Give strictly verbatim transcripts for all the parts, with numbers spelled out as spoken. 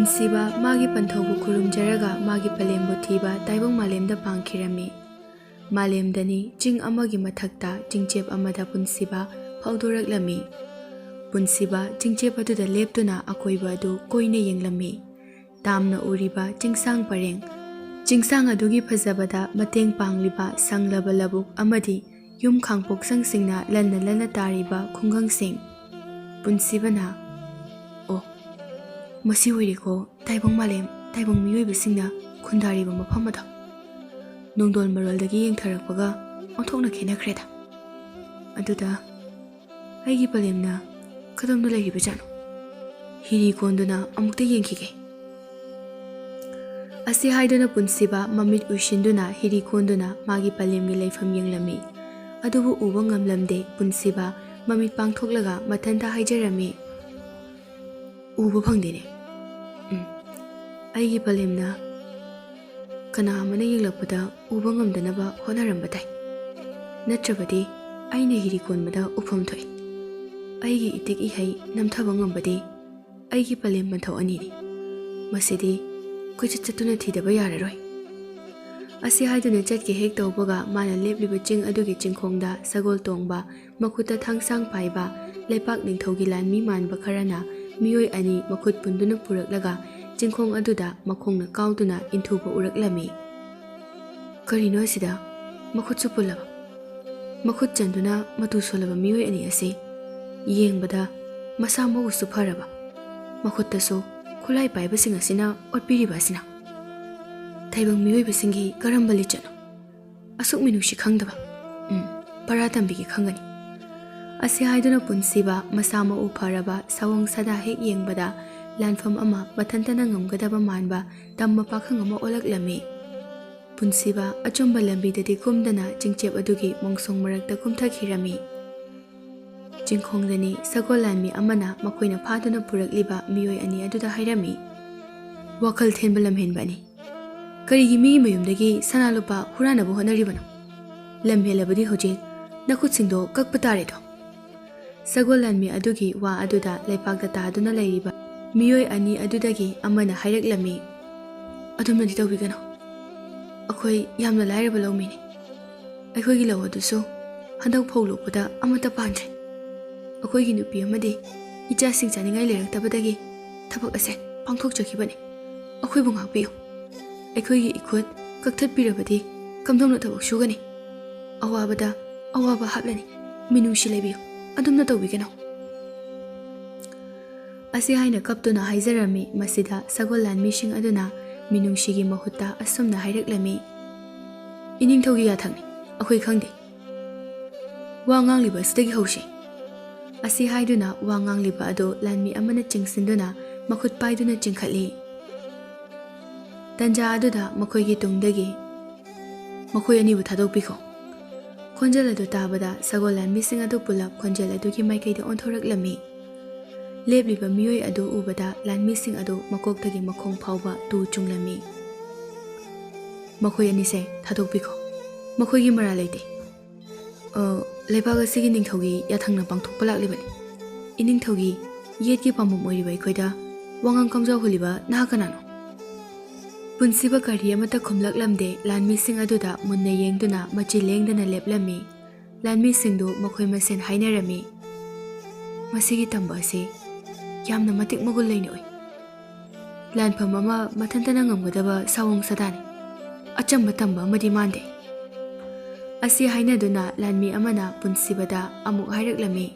ꯄꯨꯟꯁꯤꯕ ꯃꯥꯒꯤ ꯄꯟꯊꯧꯕꯨ ꯈꯨꯔꯨꯝꯖꯔꯒ ꯃꯥꯒꯤ ꯄꯂꯦꯝꯕꯨ ꯊꯤꯕ ꯇꯥꯏꯕꯪ ꯃꯥꯂꯦꯝꯗ ꯄꯥꯡꯈꯤꯔꯝꯃꯤ꯫ ꯃꯥꯂꯦꯝꯗꯅꯤ ꯆꯤꯡ ꯑꯃꯒꯤ ꯃꯊꯛꯇ ꯆꯤꯡꯆꯦꯞ ꯑꯃꯗ ꯄꯨꯟꯁꯤꯕ ꯐꯥꯎꯗꯣꯔꯛꯂꯝꯃꯤ꯫ ꯄꯨꯟꯁꯤꯕ ꯆꯤꯡꯆꯦꯞ ꯑꯗꯨꯗ ꯂꯦꯞꯇꯨꯅ ꯑꯀꯣꯏꯕ ꯑꯗꯨ ꯀꯣꯏꯅ ꯌꯦꯡꯂꯝꯃꯤ꯫ ꯇꯥꯝꯅ ꯎꯔꯤꯕ ꯆꯤꯡꯁꯥꯡ ꯄꯔꯦꯡ, ꯆꯤꯡꯁꯥꯡ ꯑꯗꯨꯒꯤ ꯐꯖꯕꯗ ꯃꯇꯦꯡ ꯄꯥꯡꯂꯤꯕ ꯁꯪꯂꯕ ꯂꯧꯕꯨꯛ ꯑꯃꯗꯤ ꯌꯨꯝ ꯈꯥꯡꯄꯣꯛꯁꯪꯁꯤꯡꯅ ꯂꯟꯅ ꯂꯟꯅ ꯇꯥꯔꯤꯕ ꯈꯨꯡꯒꯪꯁꯤꯡ꯫ ꯄꯨꯟꯁꯤꯕꯅ, "ꯑꯣ, ꯃꯁꯤ ꯑꯣꯏꯔꯦꯀꯣ ꯇꯥꯏꯕꯪ ꯃꯥꯂꯦꯝ, ꯇꯥꯏꯕꯪ ꯃꯤꯑꯣꯏꯕꯁꯤꯡꯅ ꯈꯨꯟꯗꯥꯔꯤꯕ ꯃꯐꯝ ꯑꯗꯣ꯫ ꯅꯣꯡꯗꯣꯜ ꯃꯔꯣꯜꯗꯒꯤ ꯌꯦꯡꯊꯔꯛꯄꯒ ꯑꯣꯟꯊꯣꯛꯅ ꯈꯦꯠꯅꯈ꯭ꯔꯦꯗ꯫ ꯑꯗꯨꯗ ꯑꯩꯒꯤ ꯄꯂꯦꯝꯅ ꯀꯗꯣꯝꯗ ꯂꯩꯔꯤꯕꯖꯥꯠꯅꯣ? ꯍꯤꯔꯤ ꯀꯣꯟꯗꯨꯅ ꯑꯃꯨꯛꯇ ꯌꯦꯡꯈꯤꯒꯦ꯫" ꯑꯁꯤ ꯍꯥꯏꯗꯨꯅ ꯄꯨꯟꯁꯤꯕ ꯃꯃꯤꯠ ꯎꯏꯁꯤꯟꯗꯨꯅ ꯍꯤꯔꯤ ꯀꯣꯟꯗꯨꯅ ꯃꯥꯒꯤ ꯄꯂꯦꯝꯒꯤ ꯂꯩꯐꯝ ꯌꯦꯡꯂꯝꯃꯤ꯫ ꯑꯗꯨꯕꯨ ꯎꯕ ꯉꯝꯂꯝꯗꯦ꯫ ꯄꯨꯟꯁꯤꯕ ꯃꯃꯤꯠ ꯄꯥꯡꯊꯣꯛꯂꯒ ꯃꯊꯟꯇ ꯍꯥꯏꯖꯔꯝꯃꯤ, "ꯎꯕ ꯐꯪꯗꯦꯅꯦ꯫ ꯎꯝ, ꯑꯩꯒꯤ ꯄꯂꯦꯝꯅ ꯀꯅꯥ ꯑꯃꯅ ꯌꯦꯡꯂꯛꯄꯗ ꯎꯕ ꯉꯝꯗꯅꯕ ꯍꯣꯠꯅꯔꯝꯕ ꯇꯥꯏ꯫ ꯅꯠꯇ꯭ꯔꯕꯗꯤ ꯑꯩꯅ ꯍꯤꯔꯤ ꯀꯣꯟꯕꯗ ꯎꯐꯝ ꯊꯣꯛꯏ꯫ ꯑꯩꯒꯤ ꯏꯇꯤꯛ ꯏꯍꯩ ꯅꯝꯊꯕ ꯉꯝꯕꯗꯤ ꯑꯩꯒꯤ ꯄꯂꯦꯝ ꯄꯟꯊꯧ ꯑꯅꯤꯅꯤ꯫ ꯃꯁꯤꯗꯤ ꯀꯣꯏꯆꯠ ꯆꯠꯇꯨꯅ ꯊꯤꯗꯕ ꯌꯥꯔꯔꯣꯏ꯫" ꯑꯁꯤ ꯍꯥꯏꯗꯨꯅ ꯆꯠꯀꯦ ꯍꯦꯛ ꯇꯧꯕꯒ ꯃꯥꯅ ꯂꯦꯞꯂꯤꯕ ꯆꯤꯡ ꯑꯗꯨꯒꯤ ꯆꯤꯡꯈꯣꯡꯗ ꯁꯒꯣꯜ ꯇꯣꯡꯕ, ꯃꯈꯨꯠꯇ ꯊꯥꯡꯁꯥꯡ ꯄꯥꯏꯕ, ꯂꯩꯄꯥꯛ ꯅꯤꯡꯊꯧꯒꯤ ꯂꯥꯟꯃꯤ ꯃꯥꯟꯕ ꯈꯔꯅ ꯃꯤꯑꯣꯏ ꯑꯅꯤ ꯃꯈꯨꯠ ꯄꯨꯟꯗꯨꯅ ꯄꯨꯔꯛꯂꯒ ꯆꯤꯡꯈꯣꯡ ꯑꯗꯨꯗ ꯃꯈꯣꯡꯅ ꯀꯥꯎꯗꯨꯅ ꯏꯟꯊꯨꯕ ꯎꯔꯛꯂꯝꯃꯤ꯫ ꯀꯔꯤꯅꯣ ꯑꯁꯤꯗ? ꯃꯈꯨꯠꯁꯨ ꯄꯨꯜꯂꯕ, ꯃꯈꯨꯠ ꯆꯟꯗꯨꯅ ꯃꯇꯨ ꯁꯣꯜꯂꯕ ꯃꯤꯑꯣꯏ ꯑꯅꯤ ꯑꯁꯤ ꯌꯦꯡꯕꯗ ꯃꯁꯥ ꯃꯎꯁꯨ ꯐꯔꯕ, ꯃꯈꯨꯠꯇꯁꯨ ꯈꯨꯠꯂꯥꯏ ꯄꯥꯏꯕꯁꯤꯡ ꯑꯁꯤꯅ ꯑꯣꯠꯄꯤꯔꯤꯕ ꯑꯁꯤꯅ꯫ ꯇꯥꯏꯕꯪ ꯃꯤꯑꯣꯏꯕꯁꯤꯡꯒꯤ ꯀꯔꯝꯕ ꯂꯤꯆꯠꯅꯣ? ꯑꯁꯨꯛ ꯃꯤꯅꯨꯡꯁꯤ ꯈꯪꯗꯕ꯫ ꯎꯝ, ꯄꯔꯥ ꯇꯝꯕꯤꯒꯦ ꯈꯪꯒꯅꯤ꯫ ꯑꯁꯤ ꯍꯥꯏꯗꯨꯅ ꯄꯨꯟꯁꯤꯕ ꯃꯁꯥ ꯃꯎ ꯐꯔꯕ ꯁꯑꯣꯡ ꯁꯥꯗꯥ ꯍꯦꯛ ꯌꯦꯡꯕꯗ ꯂꯥꯟꯐꯝ ꯑꯃ ꯃꯊꯟꯇꯅ ꯉꯝꯒꯗꯕ ꯃꯥꯟꯕ ꯇꯝꯕ ꯄꯥꯈꯪ ꯑꯃ ꯑꯣꯜꯂꯛꯂꯝꯃꯤ꯫ ꯄꯨꯟꯁꯤꯕ ꯑꯆꯨꯝꯕ ꯂꯝꯕꯤꯗꯗꯤ ꯀꯨꯝꯗꯅ ꯆꯤꯡꯆꯦꯞ ꯑꯗꯨꯒꯤ ꯃꯣꯡꯁꯣꯡ ꯃꯔꯛꯇ ꯀꯨꯝꯊꯈꯤꯔꯝꯃꯤ꯫ ꯆꯤꯡꯈꯣꯡꯗꯅꯤ ꯁꯒꯣꯜ ꯂꯥꯟꯃꯤ ꯑꯃꯅ ꯃꯈꯣꯏꯅ ꯐꯥꯗꯨꯅ ꯄꯨꯔꯛꯂꯤꯕ ꯃꯤꯑꯣꯏ ꯑꯅꯤ ꯑꯗꯨꯗ ꯍꯥꯏꯔꯝꯃꯤ, "ꯋꯥꯈꯜ ꯊꯦꯟꯕ ꯂꯝꯍꯦꯟꯕ ꯑꯅꯤ, ꯀꯔꯤꯒꯤ ꯃꯤꯒꯤ ꯃꯌꯨꯝꯗꯒꯤ ꯁꯅꯥ ꯂꯨꯄꯥ ꯍꯨꯔꯥꯟꯅꯕ ꯍꯣꯠꯅꯔꯤꯕꯅꯣ? ꯂꯝꯍꯦꯜꯂꯕꯗꯤ ꯍꯧꯖꯤꯛ ꯅꯈꯨꯠꯁꯤꯡꯗꯣ ꯀꯛꯄ ꯇꯥꯔꯦꯗꯣ꯫" ꯁꯒꯣꯜ ꯂꯥꯟꯃꯤ ꯑꯗꯨꯒꯤ ꯋꯥ ꯑꯗꯨꯗ ꯂꯩꯄꯥꯛꯇ ꯇꯥꯗꯨꯅ ꯂꯩꯔꯤꯕ ꯃꯤꯑꯣꯏ ꯑꯅꯤ ꯑꯗꯨꯗꯒꯤ ꯑꯃꯅ ꯍꯥꯏꯔꯛꯂꯝꯃꯤ, "ꯑꯗꯨꯝꯅꯗꯤ ꯇꯧꯕꯤꯒꯅꯨ꯫ ꯑꯩꯈꯣꯏ ꯌꯥꯝꯅ ꯂꯥꯏꯔꯕ ꯂꯧꯃꯤꯅꯤ꯫ ꯑꯩꯈꯣꯏꯒꯤ ꯂꯧ ꯑꯗꯨꯁꯨ ꯍꯟꯗꯛ ꯐꯧ ꯂꯣꯛꯄꯗ ꯑꯃꯠꯇ ꯄꯥꯟꯗ꯭ꯔꯦ꯫ ꯑꯩꯈꯣꯏꯒꯤ ꯅꯨꯄꯤ ꯑꯃꯗꯤ ꯏꯆꯥꯁꯤꯡ ꯆꯥꯅꯤꯡꯉꯥꯏ ꯂꯩꯔꯛꯇꯕꯗꯒꯤ ꯊꯕꯛ ꯑꯁꯦ ꯄꯥꯡꯊꯣꯛꯆꯈꯤꯕꯅꯤ꯫ ꯑꯩꯈꯣꯏꯕꯨ ꯉꯥꯛꯄꯤꯌꯨ꯫ ꯑꯩꯈꯣꯏꯒꯤ ꯏꯈꯨꯠ ꯀꯛꯊꯠꯄꯤꯔꯕꯗꯤ ꯀꯝꯗꯧꯅ ꯊꯕꯛ ꯁꯨꯒꯅꯤ? ꯑꯋꯥꯕꯗ ꯑꯋꯥꯕ ꯍꯥꯞꯂꯅꯤ꯫ ꯃꯤꯅꯨꯡꯁꯤ ꯂꯩꯕꯤꯌꯨ꯫ ꯑꯗꯨꯝꯅ ꯇꯧꯕꯤꯒꯅꯨ꯫" ꯑꯁꯤ ꯍꯥꯏꯅ ꯀꯞꯇꯨꯅ ꯍꯥꯏꯖꯔꯝꯃꯤ꯫ ꯃꯁꯤꯗ ꯁꯒꯣꯜ ꯂꯥꯟꯃꯤꯁꯤꯡ ꯑꯗꯨꯅ ꯃꯤꯅꯨꯡꯁꯤꯒꯤ ꯃꯍꯨꯠꯇ ꯑꯁꯨꯝꯅ ꯍꯥꯏꯔꯛꯂꯝꯃꯤ, "ꯏꯅꯤꯡꯊꯧꯒꯤ ꯌꯥꯊꯪꯅꯤ, ꯑꯩꯈꯣꯏ ꯈꯪꯗꯦ꯫ ꯋꯥ ꯉꯥꯡꯂꯤꯕ ꯑꯁꯤꯗꯒꯤ ꯍꯧꯁꯤ꯫" ꯑꯁꯤ ꯍꯥꯏꯗꯨꯅ ꯋꯥ ꯉꯥꯡꯂꯤꯕ ꯑꯗꯨ ꯂꯥꯟꯃꯤ ꯑꯃꯅ ꯆꯤꯡꯁꯤꯟꯗꯨꯅ ꯃꯈꯨꯠ ꯄꯥꯏꯗꯨꯅ ꯆꯤꯡꯈꯠꯂꯤ꯫ ꯇꯟꯖꯥ ꯑꯗꯨꯗ ꯃꯈꯣꯏꯒꯤ ꯇꯨꯡꯗꯒꯤ, "ꯃꯈꯣꯏ ꯑꯅꯤꯕꯨ ꯊꯥꯗꯣꯛꯄꯤꯈꯣ꯫" ꯈꯣꯟꯖꯦꯜ ꯑꯗꯨ ꯇꯥꯕꯗ ꯁꯒꯣꯜ ꯂꯥꯟꯃꯤꯁꯤꯡ ꯑꯗꯨ ꯄꯨꯂꯞ ꯈꯣꯟꯖꯦꯜ ꯑꯗꯨꯒꯤ ꯃꯥꯏꯀꯩꯗ ꯑꯣꯟꯊꯣꯔꯛꯂꯝꯃꯤ꯫ ꯂꯦꯞꯂꯤꯕ ꯃꯤꯑꯣꯏ ꯑꯗꯨ ꯎꯕꯗ ꯂꯥꯟꯃꯤꯁꯤꯡ ꯑꯗꯨ ꯃꯀꯣꯛꯇꯒꯤ ꯃꯈꯣꯡ ꯐꯥꯎꯕ ꯇꯨ ꯆꯨꯡꯂꯝꯃꯤ꯫ "ꯃꯈꯣꯏ ꯑꯅꯤꯁꯦ ꯊꯥꯗꯣꯛꯄꯤꯈꯣ꯫ ꯃꯈꯣꯏꯒꯤ ꯃꯔꯥꯜ ꯂꯩꯇꯦ꯫ ꯑ, ꯂꯩꯕꯥꯛ ꯑꯁꯤꯒꯤ ꯅꯤꯡꯊꯧꯒꯤ ꯌꯥꯊꯪꯅ ꯄꯥꯡꯊꯣꯛꯄ ꯂꯥꯛꯂꯤꯕꯅꯤ꯫ ꯏꯅꯤꯡꯊꯧꯒꯤ ꯌꯦꯠꯀꯤ ꯄꯥꯝꯕꯣꯝ ꯑꯣꯏꯔꯤꯕ ꯑꯩꯈꯣꯏꯗ ꯋꯥꯉꯥꯡ ꯀꯝꯖꯥꯎ ꯍꯨꯜꯂꯤꯕ ꯅꯍꯥꯛ ꯀꯅꯥꯅꯣ?" ꯄꯨꯟꯁꯤꯕ ꯀꯔꯤ ꯑꯃꯠꯇ ꯈꯨꯝꯂꯛꯂꯝꯗꯦ꯫ ꯂꯥꯟꯃꯤꯁꯤꯡ ꯑꯗꯨꯗ ꯃꯨꯟꯅ ꯌꯦꯡꯗꯨꯅ ꯃꯆꯤ ꯂꯦꯡꯗꯅ ꯂꯦꯞꯂꯝꯃꯤ꯫ ꯂꯥꯟꯃꯤꯁꯤꯡꯗꯨ ꯃꯈꯣꯏ ꯃꯁꯦꯟ ꯍꯥꯏꯅꯔꯝꯃꯤ, "ꯃꯁꯤꯒꯤ ꯇꯝꯕ ꯑꯁꯤ ꯌꯥꯝꯅ ꯃꯇꯤꯛ ꯃꯒꯨꯟ ꯂꯩꯅ ꯎꯏ꯫ ꯂꯥꯟꯐꯝ ꯑꯃ ꯃꯊꯟꯇꯅ ꯉꯝꯒꯗꯕ ꯁꯥꯑꯣꯡ ꯁꯥꯗꯥꯅꯤ꯫ ꯑꯆꯝꯕ ꯇꯝꯕ ꯑꯃꯗꯤ ꯃꯥꯟꯗꯦ꯫" ꯑꯁꯤ ꯍꯥꯏꯅꯗꯨꯅ ꯂꯥꯟꯃꯤ ꯑꯃꯅ ꯄꯨꯟꯁꯤꯕꯗ ꯑꯃꯨꯛ ꯍꯥꯏꯔꯛꯂꯝꯃꯤ,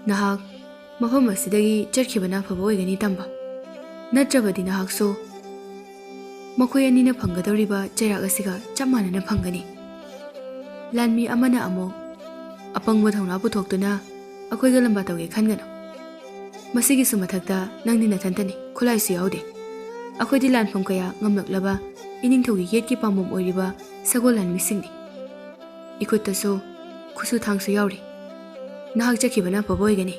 "ꯅꯍꯥꯛ ꯃꯐꯝ ꯑꯁꯤꯗꯒꯤ ꯆꯠꯈꯤꯕꯅ ꯑꯐꯕ ꯑꯣꯏꯒꯅꯤ, ꯇꯝꯕ꯫ ꯅꯠꯇ꯭ꯔꯕꯗꯤ ꯅꯍꯥꯛꯁꯨ ꯃꯈꯣꯏ ꯑꯅꯤꯅ ꯐꯪꯒꯗꯧꯔꯤꯕ ꯆꯩꯔꯥꯛ ꯑꯁꯤꯒ ꯆꯞ ꯃꯥꯟꯅꯅ ꯐꯪꯒꯅꯤ꯫" ꯂꯥꯟꯃꯤ ꯑꯃꯅ ꯑꯃꯨꯛ, "ꯑꯄꯪꯕ ꯊꯧꯅꯥ ꯄꯨꯊꯣꯛꯇꯨꯅ ꯑꯩꯈꯣꯏꯒ ꯂꯝꯕꯥ ꯇꯧꯒꯦ ꯈꯟꯒꯅꯨ꯫ ꯃꯁꯤꯒꯤꯁꯨ ꯃꯊꯛꯇ ꯅꯪꯗꯤ ꯅꯊꯟꯇꯅꯤ, ꯈꯨꯠꯂꯥꯏꯁꯨ ꯌꯥꯎꯗꯦ꯫ ꯑꯩꯈꯣꯏꯗꯤ ꯂꯥꯟꯐꯝ ꯀꯌꯥ ꯉꯝꯂꯛꯂꯕ ꯏꯅꯤꯡꯊꯧꯒꯤ ꯌꯦꯠꯀꯤ ꯄꯥꯝꯕꯣꯝ ꯑꯣꯏꯔꯤꯕ ꯁꯒꯣꯜ ꯂꯥꯟꯃꯤꯁꯤꯡꯅꯤ꯫ ꯏꯈꯨꯠꯇꯁꯨ ꯈꯨꯠꯁꯨ ꯊꯥꯡꯁꯨ ꯌꯥꯎꯔꯤ꯫ ꯅꯍꯥꯛ ꯆꯠꯈꯤꯕꯅ ꯑꯐꯕ ꯑꯣꯏꯒꯅꯤ꯫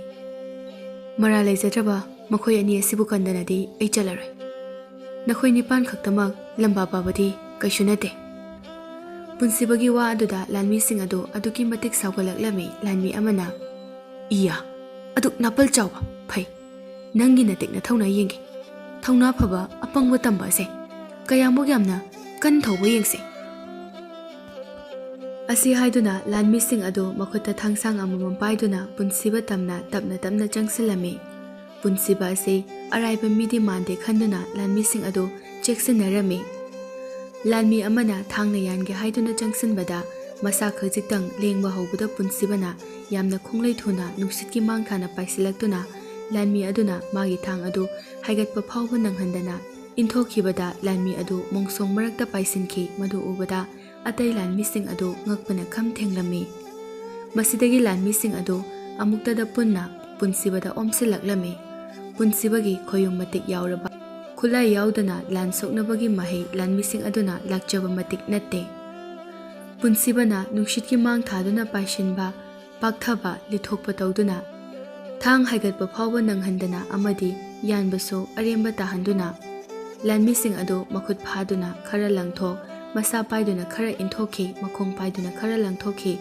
ꯃꯔꯥꯜ ꯂꯩꯖꯗ꯭ꯔꯕ ꯃꯈꯣꯏ ꯑꯅꯤ ꯑꯁꯤꯕꯨ ꯀꯟꯗꯅꯗꯤ ꯑꯩ ꯆꯠꯂꯔꯣꯏ꯫ ꯅꯈꯣꯏ ꯅꯤꯄꯥꯟ ꯈꯛꯇꯃꯛ ꯂꯝꯕꯥ ꯄꯥꯕꯗꯤ ꯀꯩꯁꯨ ꯅꯠꯇꯦ꯫" ꯄꯨꯟꯁꯤꯕꯒꯤ ꯋꯥ ꯑꯗꯨꯗ ꯂꯥꯟꯃꯤꯁꯤꯡ ꯑꯗꯨ ꯑꯗꯨꯛꯀꯤ ꯃꯇꯤꯛ ꯁꯥꯎꯒꯠꯂꯛꯂꯝꯃꯤ꯫ ꯂꯥꯟꯃꯤ ꯑꯃꯅ, "ꯏꯌꯥ, ꯑꯗꯨꯛ ꯅꯥꯄꯜ ꯆꯥꯎꯕ! ꯐꯩ, ꯅꯪꯒꯤ ꯅꯇꯤꯛ ꯅꯊꯧꯅꯥ ꯌꯦꯡꯒꯦ꯫ ꯊꯧꯅꯥ ꯐꯕ ꯑꯄꯪꯕ ꯇꯝꯕ ꯑꯁꯦ ꯀꯌꯥꯃꯨꯛ ꯌꯥꯝꯅ ꯀꯟ ꯊꯧꯕ ꯌꯦꯡꯁꯦ꯫ ꯑꯁꯤ ꯍꯥꯏꯗꯨꯅ ꯂꯥꯟꯃꯤꯁꯤꯡ ꯑꯗꯨ ꯃꯈꯨꯠꯇ ꯊꯥꯡꯁꯥꯡ ꯑꯃꯃꯝ ꯄꯥꯏꯗꯨꯅ ꯄꯨꯟꯁꯤꯕ ꯇꯝꯅ ꯇꯞꯅ ꯇꯞꯅ ꯆꯪꯁꯤꯜꯂꯝꯃꯤ꯫ ꯄꯨꯟꯁꯤꯕ ꯑꯁꯤ ꯑꯔꯥꯏꯕ ꯃꯤꯗꯤ ꯃꯥꯟꯗꯦ ꯈꯟꯗꯨꯅ ꯂꯥꯟꯃꯤꯁꯤꯡ ꯑꯗꯨ ꯆꯦꯛꯁꯤꯟꯅꯔꯝꯃꯤ꯫ ꯂꯥꯟꯃꯤ ꯑꯃꯅ ꯊꯥꯡꯅ ꯌꯥꯟꯒꯦ ꯍꯥꯏꯗꯨꯅ ꯆꯪꯁꯤꯟꯕꯗ ꯃꯁꯥ ꯈꯖꯤꯛꯇꯪ ꯂꯦꯡꯕ ꯍꯧꯕꯗ ꯄꯨꯟꯁꯤꯕꯅ ꯌꯥꯝꯅ ꯈꯣꯡꯂꯩ ꯊꯨꯅ ꯅꯨꯡꯁꯤꯠꯀꯤ ꯃꯥꯡ ꯊꯥꯅ ꯄꯥꯏꯁꯤꯜꯂꯛꯇꯨꯅ ꯂꯥꯟꯃꯤ ꯑꯗꯨꯅ ꯃꯥꯒꯤ ꯊꯥꯡ ꯑꯗꯨ ꯍꯥꯏꯒꯠꯄ ꯐꯥꯎꯕ ꯅꯪꯍꯟꯗꯅ ꯏꯟꯊꯣꯛꯈꯤꯕꯗ ꯂꯥꯟꯃꯤ ꯑꯗꯨ ꯃꯣꯡꯁꯣꯡ ꯃꯔꯛꯇ ꯄꯥꯏꯁꯤꯟꯈꯤ꯫ ꯃꯗꯨ ꯎꯕꯗ ꯑꯇꯩ ꯂꯥꯟꯃꯤꯁꯤꯡ ꯑꯗꯨ ꯉꯛꯄꯅ ꯈꯝ ꯊꯦꯡꯂꯝꯃꯤ꯫ ꯃꯁꯤꯗꯒꯤ ꯂꯥꯟꯃꯤꯁꯤꯡ ꯑꯗꯨ ꯑꯃꯨꯛꯇꯗ ꯄꯨꯟꯅ ꯄꯨꯟꯁꯤꯕꯗ ꯑꯣꯝꯁꯤꯜꯂꯛꯂꯝꯃꯤ꯫ ꯄꯨꯟꯁꯤꯕꯒꯤ ꯈꯣꯌꯨꯝ ꯃꯇꯤꯛ ꯌꯥꯎꯔꯕ ꯈꯨꯠꯂꯥꯏ ꯌꯥꯎꯗꯅ ꯂꯥꯟ ꯁꯣꯛꯅꯕꯒꯤ ꯃꯍꯩ ꯂꯥꯟꯃꯤꯁꯤꯡ ꯑꯗꯨꯅ ꯂꯥꯛꯆꯕ ꯃꯇꯤꯛ ꯅꯠꯇꯦ꯫ ꯄꯨꯟꯁꯤꯕꯅ ꯅꯨꯡꯁꯤꯠꯀꯤ ꯃꯥꯡ ꯊꯥꯗꯨꯅ ꯄꯥꯏꯁꯤꯟꯕ, ꯄꯥꯛꯊꯕ, ꯂꯤꯊꯣꯛꯄ ꯇꯧꯗꯨꯅ ꯊꯥꯡ ꯍꯥꯏꯒꯠꯄ ꯐꯥꯎꯕ ꯅꯪꯍꯟꯗꯅ ꯑꯃꯗꯤ ꯌꯥꯟꯕꯁꯨ ꯑꯔꯦꯝꯕ ꯇꯥꯍꯟꯗꯨꯅ ꯂꯥꯟꯃꯤꯁꯤꯡ ꯑꯗꯨ ꯃꯈꯨꯠ ꯐꯥꯗꯨꯅ ꯈꯔ ꯂꯪꯊꯣꯛ, ꯃꯁꯥ ꯄꯥꯏꯗꯨꯅ ꯈꯔ ꯏꯟꯊꯣꯛꯈꯤ, ꯃꯈꯣꯡ ꯄꯥꯏꯗꯨꯅ ꯈꯔ ꯂꯪꯊꯣꯛꯈꯤ꯫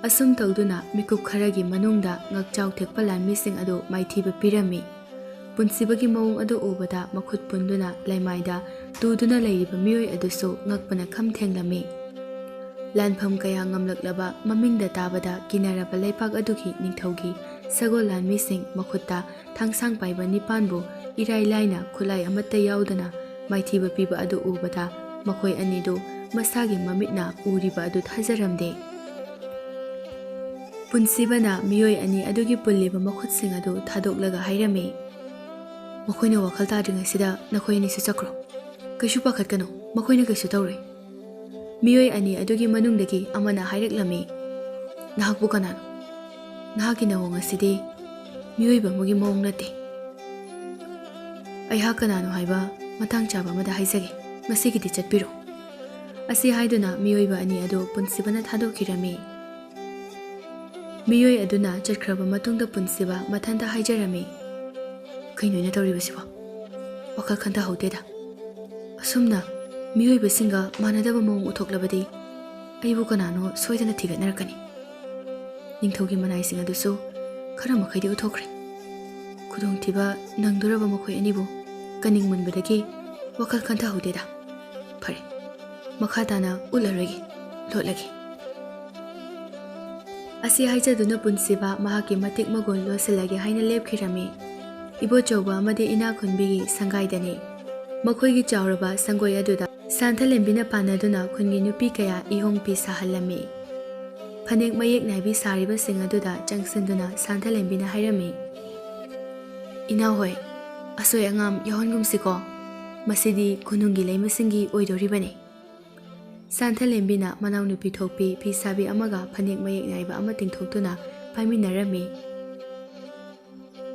ꯑꯁꯨꯝ ꯇꯧꯗꯨꯅ ꯃꯤꯀꯨꯞ ꯈꯔꯒꯤ ꯃꯅꯨꯡꯗ ꯉꯛꯆꯥꯎ ꯊꯦꯛꯄ ꯂꯥꯟꯃꯤꯁꯤꯡ ꯑꯗꯨ ꯃꯥꯏꯊꯤꯕ ꯄꯤꯔꯝꯃꯤ꯫ ꯄꯨꯟꯁꯤꯕꯒꯤ ꯃꯑꯣꯡ ꯑꯗꯨ ꯎꯕꯗ ꯃꯈꯨꯠ ꯄꯨꯟꯗꯨꯅ ꯂꯩꯃꯥꯏꯗ ꯇꯨꯗꯨꯅ ꯂꯩꯔꯤꯕ ꯃꯤꯑꯣꯏ ꯑꯗꯨꯁꯨ ꯉꯛꯄꯅ ꯈꯝ ꯊꯦꯡꯂꯝꯃꯤ꯫ ꯂꯥꯟꯐꯝ ꯀꯌꯥ ꯉꯝꯂꯛꯂꯕ ꯃꯃꯤꯡꯗ ꯇꯥꯕꯗ ꯀꯤꯅꯔꯕ ꯂꯩꯄꯥꯛ ꯑꯗꯨꯒꯤ ꯅꯤꯡꯊꯧꯒꯤ ꯁꯒꯣꯜ ꯂꯥꯟꯃꯤꯁꯤꯡ ꯃꯈꯨꯠꯇ ꯊꯥꯡꯁꯥꯡ ꯄꯥꯏꯕ ꯅꯤꯄꯥꯟꯕꯨ ꯏꯔꯥꯏ ꯂꯥꯏꯅ ꯈꯨꯠꯂꯥꯏ ꯑꯃꯠꯇ ꯌꯥꯎꯗꯅ ꯃꯥꯏꯊꯤꯕ ꯄꯤꯕ ꯑꯗꯨ ꯎꯕꯗ ꯃꯈꯣꯏ ꯑꯅꯤꯗꯨ ꯃꯁꯥꯒꯤ ꯃꯃꯤꯠꯅ ꯎꯔꯤꯕ ꯑꯗꯨ ꯊꯥꯖꯔꯝꯗꯦ꯫ ꯄꯨꯟꯁꯤꯕꯅ ꯃꯤꯑꯣꯏ ꯑꯅꯤ ꯑꯗꯨꯒꯤ ꯄꯨꯜꯂꯤꯕ ꯃꯈꯨꯠꯁꯤꯡ ꯑꯗꯨ ꯊꯥꯗꯣꯛꯂꯒ ꯍꯥꯏꯔꯝꯃꯤ, "ꯃꯈꯣꯏꯅ ꯋꯥꯈꯜ ꯇꯥꯗ꯭ꯔꯤꯉꯩꯁꯤꯗ ꯅꯈꯣꯏ ꯑꯅꯤꯁꯨ ꯆꯠꯈ꯭ꯔꯣ꯫ ꯀꯩꯁꯨ ꯄꯥꯈꯠꯀꯅꯨ, ꯃꯈꯣꯏꯅ ꯀꯩꯁꯨ ꯇꯧꯔꯣꯏ꯫" ꯃꯤꯑꯣꯏ ꯑꯅꯤ ꯑꯗꯨꯒꯤ ꯃꯅꯨꯡꯗꯒꯤ ꯑꯃꯅ ꯍꯥꯏꯔꯛꯂꯝꯃꯤ, "ꯅꯍꯥꯛꯄꯨ ꯀꯅꯥꯅꯣ? ꯅꯍꯥꯛꯀꯤ ꯅꯑꯣꯡ ꯑꯁꯤꯗꯤ ꯃꯤꯑꯣꯏꯕ ꯑꯃꯒꯤ ꯃꯑꯣꯡ ꯅꯠꯇꯦ꯫ ꯑꯩꯍꯥꯛ ꯀꯅꯥꯅꯣ ꯍꯥꯏꯕ ꯃꯇꯥꯡ ꯆꯥꯕ ꯑꯃꯗ ꯍꯥꯏꯖꯒꯦ꯫ ꯉꯁꯤꯒꯤꯗꯤ ꯆꯠꯄꯤꯔꯣ꯫" ꯑꯁꯤ ꯍꯥꯏꯗꯨꯅ ꯃꯤꯑꯣꯏꯕ ꯑꯅꯤ ꯑꯗꯨ ꯄꯨꯟꯁꯤꯕꯅ ꯊꯥꯗꯣꯛꯈꯤꯔꯝꯃꯤ꯫ ꯃꯤꯑꯣꯏ ꯑꯗꯨꯅ ꯆꯠꯈ꯭ꯔꯕ ꯃꯇꯨꯡꯗ ꯄꯨꯟꯁꯤꯕ ꯃꯊꯟꯇ ꯍꯥꯏꯖꯔꯝꯃꯤ, "ꯀꯩꯅꯣ ꯑꯩꯅ ꯇꯧꯔꯤꯕꯁꯤꯕꯣ? ꯋꯥꯈꯜ ꯈꯟꯊꯍꯧꯗꯦꯗ꯫ ꯑꯁꯨꯝꯅ ꯃꯤꯑꯣꯏꯕꯁꯤꯡꯒ ꯃꯥꯟꯅꯗꯕ ꯃꯑꯣꯡ ꯎꯠꯊꯣꯛꯂꯕꯗꯤ ꯑꯩꯕꯨ ꯀꯅꯥꯅꯣ ꯁꯣꯏꯗꯅ ꯊꯤꯒꯠꯅꯔꯛꯀꯅꯤ꯫" ꯅꯤꯡꯊꯧꯒꯤ ꯃꯅꯥꯏꯁꯤꯡ ꯑꯗꯨꯁꯨ ꯈꯔ ꯃꯈꯩꯗꯤ ꯎꯠꯊꯣꯛꯈ꯭ꯔꯦ꯫ ꯈꯨꯗꯣꯡꯊꯤꯕ ꯅꯪꯗꯣꯔꯕ ꯃꯈꯣꯏ ꯑꯅꯤꯕꯨ ꯀꯅꯤꯡꯃꯟꯕꯗꯒꯤ ꯋꯥꯈꯜ ꯈꯟꯊꯍꯧꯗꯦꯗ꯫ ꯐꯔꯦ, ꯃꯈꯥ ꯇꯥꯅ ꯎꯠꯂꯔꯣꯏꯒꯦ, ꯂꯣꯠꯂꯒꯦ꯫ ꯑꯁꯤ ꯍꯥꯏꯖꯗꯨꯅ ꯄꯨꯟꯁꯤꯕ ꯃꯍꯥꯛꯀꯤ ꯃꯇꯤꯛ ꯃꯒꯨꯟ ꯂꯣꯠꯁꯤꯜꯂꯒꯦ ꯍꯥꯏꯅ ꯂꯦꯞꯈꯤꯔꯝꯃꯤ꯫ ꯏꯕꯣꯆꯧꯕ ꯑꯃꯗꯤ ꯏꯅꯥꯈꯨꯟꯕꯤꯒꯤ ꯁꯪꯒꯥꯏꯗꯅꯤ꯫ ꯃꯈꯣꯏꯒꯤ ꯆꯥꯎꯔꯕ ꯁꯪꯒꯣꯏ ꯑꯗꯨꯗ ꯁꯥꯟꯊꯂꯦꯝꯕꯤꯅ ꯄꯥꯟꯅꯗꯨꯅ ꯈꯨꯟꯒꯤ ꯅꯨꯄꯤ ꯀꯌꯥ ꯏꯍꯣꯡ ꯐꯤ ꯁꯥꯍꯜꯂꯝꯃꯤ꯫ ꯐꯅꯦꯛ ꯃꯌꯦꯛ ꯅꯥꯏꯕꯤ ꯁꯥꯔꯤꯕꯁꯤꯡ ꯑꯗꯨꯗ ꯆꯪꯁꯤꯟꯗꯨꯅ ꯁꯥꯟꯊꯂꯦꯝꯕꯤꯅ ꯍꯥꯏꯔꯝꯃꯤ, "ꯏꯅꯥꯎꯍꯣꯏ, ꯑꯁꯣꯏ ꯑꯉꯥꯝ ꯌꯥꯎꯍꯟꯒꯨꯝꯁꯤꯀꯣ꯫ ꯃꯁꯤꯗꯤ ꯈꯨꯅꯨꯡꯒꯤ ꯂꯩꯃꯁꯤꯡꯒꯤ ꯑꯣꯏꯗꯣꯔꯤꯕꯅꯤ꯫" ꯁꯥꯟꯊꯂꯦꯝꯕꯤꯅ ꯃꯅꯥꯎꯅꯨꯄꯤ ꯊꯣꯛꯄꯤ ꯐꯤꯁꯥꯕꯤ ꯑꯃꯒ ꯐꯅꯦꯛ ꯃꯌꯦꯛ ꯅꯥꯏꯕ ꯑꯃ ꯇꯤꯡꯊꯣꯛꯇꯨꯅ ꯄꯥꯏꯃꯤꯟꯅꯔꯝꯃꯤ꯫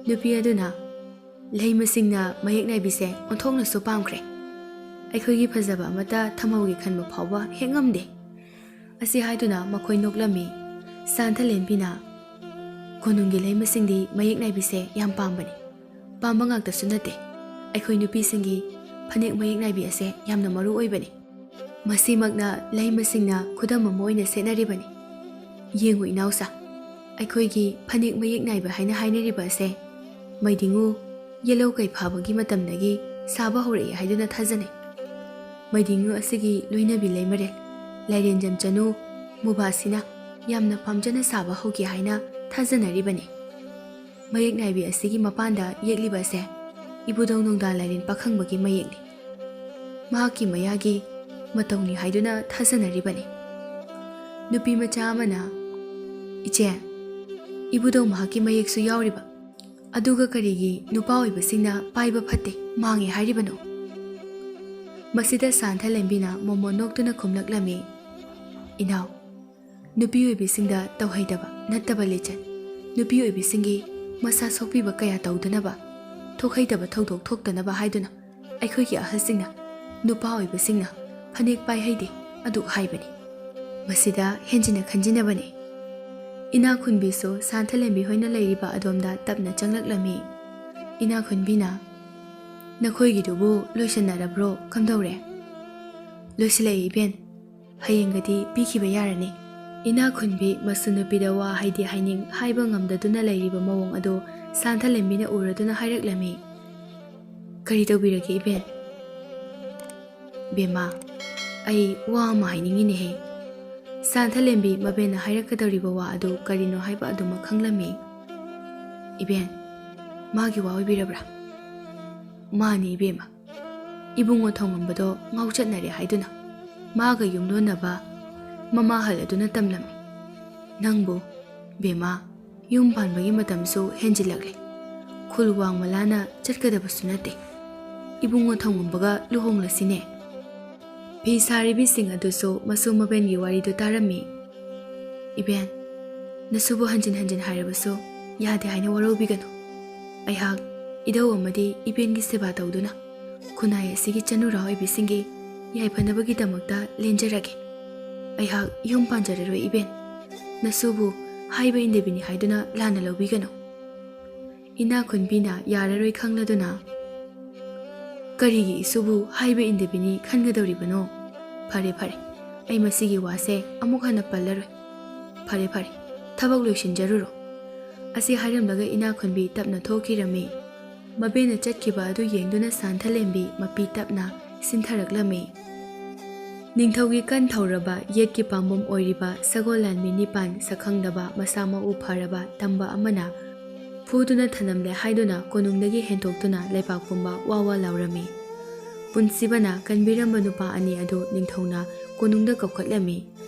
ꯅꯨꯄꯤ ꯑꯗꯨꯅ, "ꯂꯩꯃꯁꯤꯡꯅ ꯃꯌꯦꯛ ꯅꯥꯏꯕꯤꯁꯦ ꯑꯣꯟꯊꯣꯛꯅꯁꯨ ꯄꯥꯝꯈ꯭ꯔꯦ꯫ ꯑꯩꯈꯣꯏꯒꯤ ꯐꯖꯕ ꯑꯃꯠꯇ ꯊꯝꯍꯧꯒꯦ ꯈꯟꯕ ꯐꯥꯎꯕ ꯍꯦꯛ ꯉꯝꯗꯦ꯫" ꯑꯁꯤ ꯍꯥꯏꯗꯨꯅ ꯃꯈꯣꯏ ꯅꯣꯛꯂꯝꯃꯤ꯫ ꯁꯥꯟꯊꯂꯦꯝꯕꯤꯅ, "ꯀꯣꯅꯨꯡꯒꯤ ꯂꯩꯃꯁꯤꯡꯗꯤ ꯃꯌꯦꯛ ꯅꯥꯏꯕꯤꯁꯦ ꯌꯥꯝ ꯄꯥꯝꯕꯅꯤ꯫ ꯄꯥꯝꯕ ꯉꯥꯛꯇꯁꯨ ꯅꯠꯇꯦ, ꯑꯩꯈꯣꯏ ꯅꯨꯄꯤꯁꯤꯡꯒꯤ ꯐꯅꯦꯛ ꯃꯌꯦꯛ ꯅꯥꯏꯕꯤ ꯑꯁꯦ ꯌꯥꯝꯅ ꯃꯔꯨ ꯑꯣꯏꯕꯅꯤ꯫ ꯃꯁꯤꯃꯛꯅ ꯂꯩꯃꯁꯤꯡꯅ ꯈꯨꯗꯝ ꯑꯃ ꯑꯣꯏꯅ ꯁꯦꯠꯅꯔꯤꯕꯅꯤ꯫ ꯌꯦꯡꯉꯨ ꯏꯅꯥꯎꯁꯥ, ꯑꯩꯈꯣꯏꯒꯤ ꯐꯅꯦꯛ ꯃꯌꯦꯛ ꯅꯥꯏꯕ ꯍꯥꯏꯅ ꯍꯥꯏꯅꯔꯤꯕ ꯑꯁꯦ ꯃꯩꯗꯤꯡꯉꯨ ꯌꯦꯜꯍꯧ ꯀꯩ ꯐꯥꯕꯒꯤ ꯃꯇꯝꯗꯒꯤ ꯁꯥꯕ ꯍꯧꯔꯛꯏ ꯍꯥꯏꯗꯨꯅ ꯊꯥꯖꯅꯩ꯫ ꯃꯩꯗꯤꯡꯉꯨ ꯑꯁꯤꯒꯤ ꯂꯣꯏꯅꯕꯤ ꯂꯩꯃꯔꯦꯜ ꯂꯥꯏꯔꯦꯟꯖꯝ ꯆꯅꯨ ꯃꯨꯕꯥꯁꯤꯅ ꯌꯥꯝꯅ ꯄꯥꯝꯖꯅ ꯁꯥꯕ ꯍꯧꯈꯤ ꯍꯥꯏꯅ ꯊꯥꯖꯅꯔꯤꯕꯅꯤ꯫ ꯃꯌꯦꯛ ꯅꯥꯏꯕꯤ ꯑꯁꯤꯒꯤ ꯃꯄꯥꯟꯗ ꯌꯦꯛꯂꯤꯕ ꯑꯁꯦ ꯏꯕꯨꯙꯧ ꯅꯣꯡꯗꯥ ꯂꯥꯏꯔꯦꯟ ꯄꯥꯈꯪꯕꯒꯤ ꯃꯌꯦꯛꯅꯤ꯫ ꯃꯍꯥꯛꯀꯤ ꯃꯌꯥꯒꯤ ꯃꯇꯧꯅꯤ ꯍꯥꯏꯗꯨꯅ ꯊꯥꯖꯅꯔꯤꯕꯅꯤ꯫" ꯅꯨꯄꯤ ꯃꯆꯥ ꯑꯃꯅ, "ꯏꯆꯦ, ꯏꯕꯨꯙꯧ ꯃꯍꯥꯛꯀꯤ ꯃꯌꯦꯛꯁꯨ ꯌꯥꯎꯔꯤꯕ, ꯑꯗꯨꯒ ꯀꯔꯤꯒꯤ ꯅꯨꯄꯥ ꯑꯣꯏꯕꯁꯤꯡꯅ ꯄꯥꯏꯕ ꯐꯠꯇꯦ, ꯃꯥꯡꯉꯦ ꯍꯥꯏꯔꯤꯕꯅꯣ?" ꯃꯁꯤꯗ ꯁꯥꯟꯊꯂꯦꯝꯕꯤꯅ ꯃꯣꯃꯣꯟ ꯅꯣꯛꯇꯨꯅ ꯈꯨꯝꯂꯛꯂꯝꯃꯤ, "ꯏꯅꯥꯎ, ꯅꯨꯄꯤ ꯑꯣꯏꯕꯤꯁꯤꯡꯗ ꯇꯧꯍꯩꯗꯕ ꯅꯠꯇꯕ ꯂꯤꯆꯠ, ꯅꯨꯄꯤ ꯑꯣꯏꯕꯤꯁꯤꯡꯒꯤ ꯃꯁꯥ ꯁꯣꯛꯄꯤꯕ ꯀꯌꯥ ꯇꯧꯗꯅꯕ, ꯊꯣꯛꯍꯩꯗꯕ ꯊꯧꯗꯣꯛ ꯊꯣꯛꯇꯅꯕ ꯍꯥꯏꯗꯨꯅ ꯑꯩꯈꯣꯏꯒꯤ ꯑꯍꯜꯁꯤꯡꯅ ꯅꯨꯄꯥ ꯑꯣꯏꯕꯁꯤꯡꯅ ꯐꯅꯦꯛ ꯄꯥꯏꯍꯩꯗꯦ ꯑꯗꯨꯛ ꯍꯥꯏꯕꯅꯤ꯫ ꯃꯁꯤꯗ ꯍꯦꯟꯖꯤꯟꯅ ꯈꯟꯖꯤꯟꯅꯕꯅꯤ꯫" ꯏꯅꯥꯈꯨꯟꯕꯤꯁꯨ ꯁꯥꯟꯊꯂꯦꯝꯕꯤ ꯍꯣꯏꯅ ꯂꯩꯔꯤꯕ ꯑꯗꯣꯝꯗ ꯇꯞꯅ ꯆꯪꯂꯛꯂꯝꯃꯤ꯫ ꯏꯅꯥꯈꯨꯟꯕꯤꯅ, "ꯅꯈꯣꯏꯒꯤꯗꯨꯕꯨ ꯂꯣꯏꯁꯤꯟꯅꯔꯕ꯭ꯔꯣ? ꯀꯝꯗꯧꯔꯦ?" "ꯂꯣꯏꯁꯤꯜꯂꯛꯏ ꯏꯕꯦꯟ, ꯍꯌꯦꯡꯒꯗꯤ ꯄꯤꯈꯤꯕ ꯌꯥꯔꯅꯤ꯫" ꯏꯅꯥꯈꯨꯟꯕꯤ ꯃꯁꯨ ꯅꯨꯄꯤꯗ ꯋꯥ ꯍꯥꯏꯗꯤ ꯍꯥꯏꯅꯤꯡ ꯍꯥꯏꯕ ꯉꯝꯗꯗꯨꯅ ꯂꯩꯔꯤꯕ ꯃꯑꯣꯡ ꯑꯗꯨ ꯁꯥꯟꯊꯂꯦꯝꯕꯤꯅ ꯎꯔꯗꯨꯅ ꯍꯥꯏꯔꯛꯂꯝꯃꯤ, "ꯀꯔꯤ ꯇꯧꯕꯤꯔꯒꯦ ꯏꯕꯦꯟ?" "ꯕꯦꯝꯃ, ꯑꯩ ꯋꯥ ꯑꯃ ꯍꯥꯏꯅꯤꯡꯉꯤꯅꯦꯍꯦ꯫" ꯁꯥꯟꯊꯂꯦꯝꯕꯤ ꯃꯕꯦꯟꯅ ꯍꯥꯏꯔꯛꯀꯗꯧꯔꯤꯕ ꯋꯥ ꯑꯗꯨ ꯀꯔꯤꯅꯣ ꯍꯥꯏꯕ ꯑꯗꯨꯃꯛ ꯈꯪꯂꯝꯃꯤ꯫ "ꯏꯕꯦꯟ, ꯃꯥꯒꯤ ꯋꯥ ꯑꯣꯏꯕꯤꯔꯕ꯭ꯔꯥ?" "ꯃꯥꯅꯤ ꯏꯕꯦꯝꯃ꯫ ꯏꯕꯨꯡꯉꯣ ꯊꯧꯉꯝꯕꯗꯣ ꯉꯥꯎꯆꯠꯅꯔꯦ ꯍꯥꯏꯗꯨꯅ ꯃꯥꯒ ꯌꯨꯝꯂꯣꯟꯅꯕ ꯃꯃꯥꯍꯜ ꯑꯗꯨꯅ ꯇꯝꯂꯝꯃꯤ꯫ ꯅꯪꯕꯨ, ꯕꯦꯝꯃ, ꯌꯨꯝ ꯄꯥꯟꯕꯒꯤ ꯃꯇꯝꯁꯨ ꯍꯦꯟꯖꯤꯜꯂꯛꯂꯦ꯫ ꯈꯨꯜ ꯋꯥꯡꯃ ꯂꯥꯟꯅ ꯆꯠꯀꯗꯕꯁꯨ ꯅꯠꯇꯦ꯫ ꯏꯕꯨꯡꯉꯣ ꯊꯧꯉꯝꯕꯒ ꯂꯨꯍꯣꯡꯂꯁꯤꯅꯦ꯫" ꯐꯤ ꯁꯥꯔꯤꯕꯤꯁꯤꯡ ꯑꯗꯨꯁꯨ ꯃꯁꯨ ꯃꯕꯦꯟꯒꯤ ꯋꯥꯔꯤꯗꯨ ꯇꯥꯔꯝꯃꯤ꯫ "ꯏꯕꯦꯟ, ꯅꯁꯨꯕꯨ ꯍꯟꯖꯤꯟ ꯍꯟꯖꯤꯟ ꯍꯥꯏꯔꯕꯁꯨ ꯌꯥꯗꯦ ꯍꯥꯏꯅ ꯋꯥꯔꯧꯕꯤꯒꯅꯨ꯫ ꯑꯩꯍꯥꯛ ꯏꯙꯧ ꯑꯃꯗꯤ ꯏꯕꯦꯟꯒꯤ ꯁꯦꯕꯥ ꯇꯧꯗꯨꯅ ꯈꯨꯟꯅꯥꯏ ꯑꯁꯤꯒꯤ ꯆꯅꯨꯔꯥ ꯑꯣꯏꯕꯤꯁꯤꯡꯒꯤ ꯌꯥꯏꯐꯅꯕꯒꯤꯗꯃꯛꯇ ꯂꯦꯟꯖꯔꯒꯦ꯫ ꯑꯩꯍꯥꯛ ꯌꯨꯝ ꯄꯥꯟꯖꯔꯔꯣꯏ ꯏꯕꯦꯟ꯫ ꯅꯁꯨꯕꯨ ꯍꯥꯏꯕ ꯏꯟꯗꯕꯤꯅꯤ ꯍꯥꯏꯗꯨꯅ ꯂꯥꯟꯅ ꯂꯧꯕꯤꯒꯅꯨ꯫" ꯏꯅꯥ ꯈꯨꯟꯕꯤꯅ ꯌꯥꯔꯔꯣꯏ ꯈꯪꯂꯗꯨꯅ, "ꯀꯔꯤꯒꯤ ꯏꯁꯨꯕꯨ ꯍꯥꯏꯕ ꯏꯟꯗꯕꯤꯅꯤ ꯈꯟꯒꯗꯧꯔꯤꯕꯅꯣ? ꯐꯔꯦ, ꯐꯔꯦ, ꯑꯩ ꯃꯁꯤꯒꯤ ꯋꯥꯁꯦ ꯑꯃꯨꯛ ꯍꯟꯅ ꯄꯜꯂꯔꯣꯏ꯫ ꯐꯔꯦ, ꯐꯔꯦ, ꯊꯕꯛ ꯂꯣꯏꯁꯤꯟꯖꯔꯨꯔꯣ꯫" ꯑꯁꯤ ꯍꯥꯏꯔꯝꯂꯒ ꯏꯅꯥ ꯈꯨꯟꯕꯤ ꯇꯞꯅ ꯊꯣꯛꯈꯤꯔꯝꯃꯤ꯫ ꯃꯕꯦꯟꯅ ꯆꯠꯈꯤꯕ ꯑꯗꯨ ꯌꯦꯡꯗꯨꯅ ꯁꯥꯟꯊꯂꯦꯝꯕꯤ ꯃꯄꯤ ꯇꯞꯅ ꯁꯤꯟꯊꯔꯛꯂꯝꯃꯤ꯫ ꯅꯤꯡꯊꯧꯒꯤ ꯀꯟ ꯊꯧꯔꯕ ꯌꯦꯠꯀꯤ ꯄꯥꯝꯕꯣꯝ ꯑꯣꯏꯔꯤꯕ ꯁꯒꯣꯜ ꯂꯥꯟꯃꯤ ꯅꯤꯄꯥꯟ ꯁꯛꯈꯪꯗꯕ ꯃꯁꯥ ꯃꯎ ꯐꯔꯕ ꯇꯝꯕ ꯑꯃꯅ ꯐꯨꯗꯨꯅ ꯊꯅꯝꯂꯦ ꯍꯥꯏꯗꯨꯅ ꯀꯣꯅꯨꯡꯗꯒꯤ ꯍꯦꯟꯇꯣꯛꯇꯨꯅ ꯂꯩꯕꯥꯛ ꯄꯨꯝꯕ ꯋꯥ ꯋꯥ ꯂꯥꯎꯔꯝꯃꯤ꯫ ꯄꯨꯟꯁꯤꯕꯅ ꯀꯟꯕꯤꯔꯝꯕ ꯅꯨꯄꯥ ꯑꯅꯤ ꯑꯗꯨ ꯅꯤꯡꯊꯧꯅ ꯀꯣꯅꯨꯡꯗ ꯀꯧꯈꯠꯂꯝꯃꯤ꯫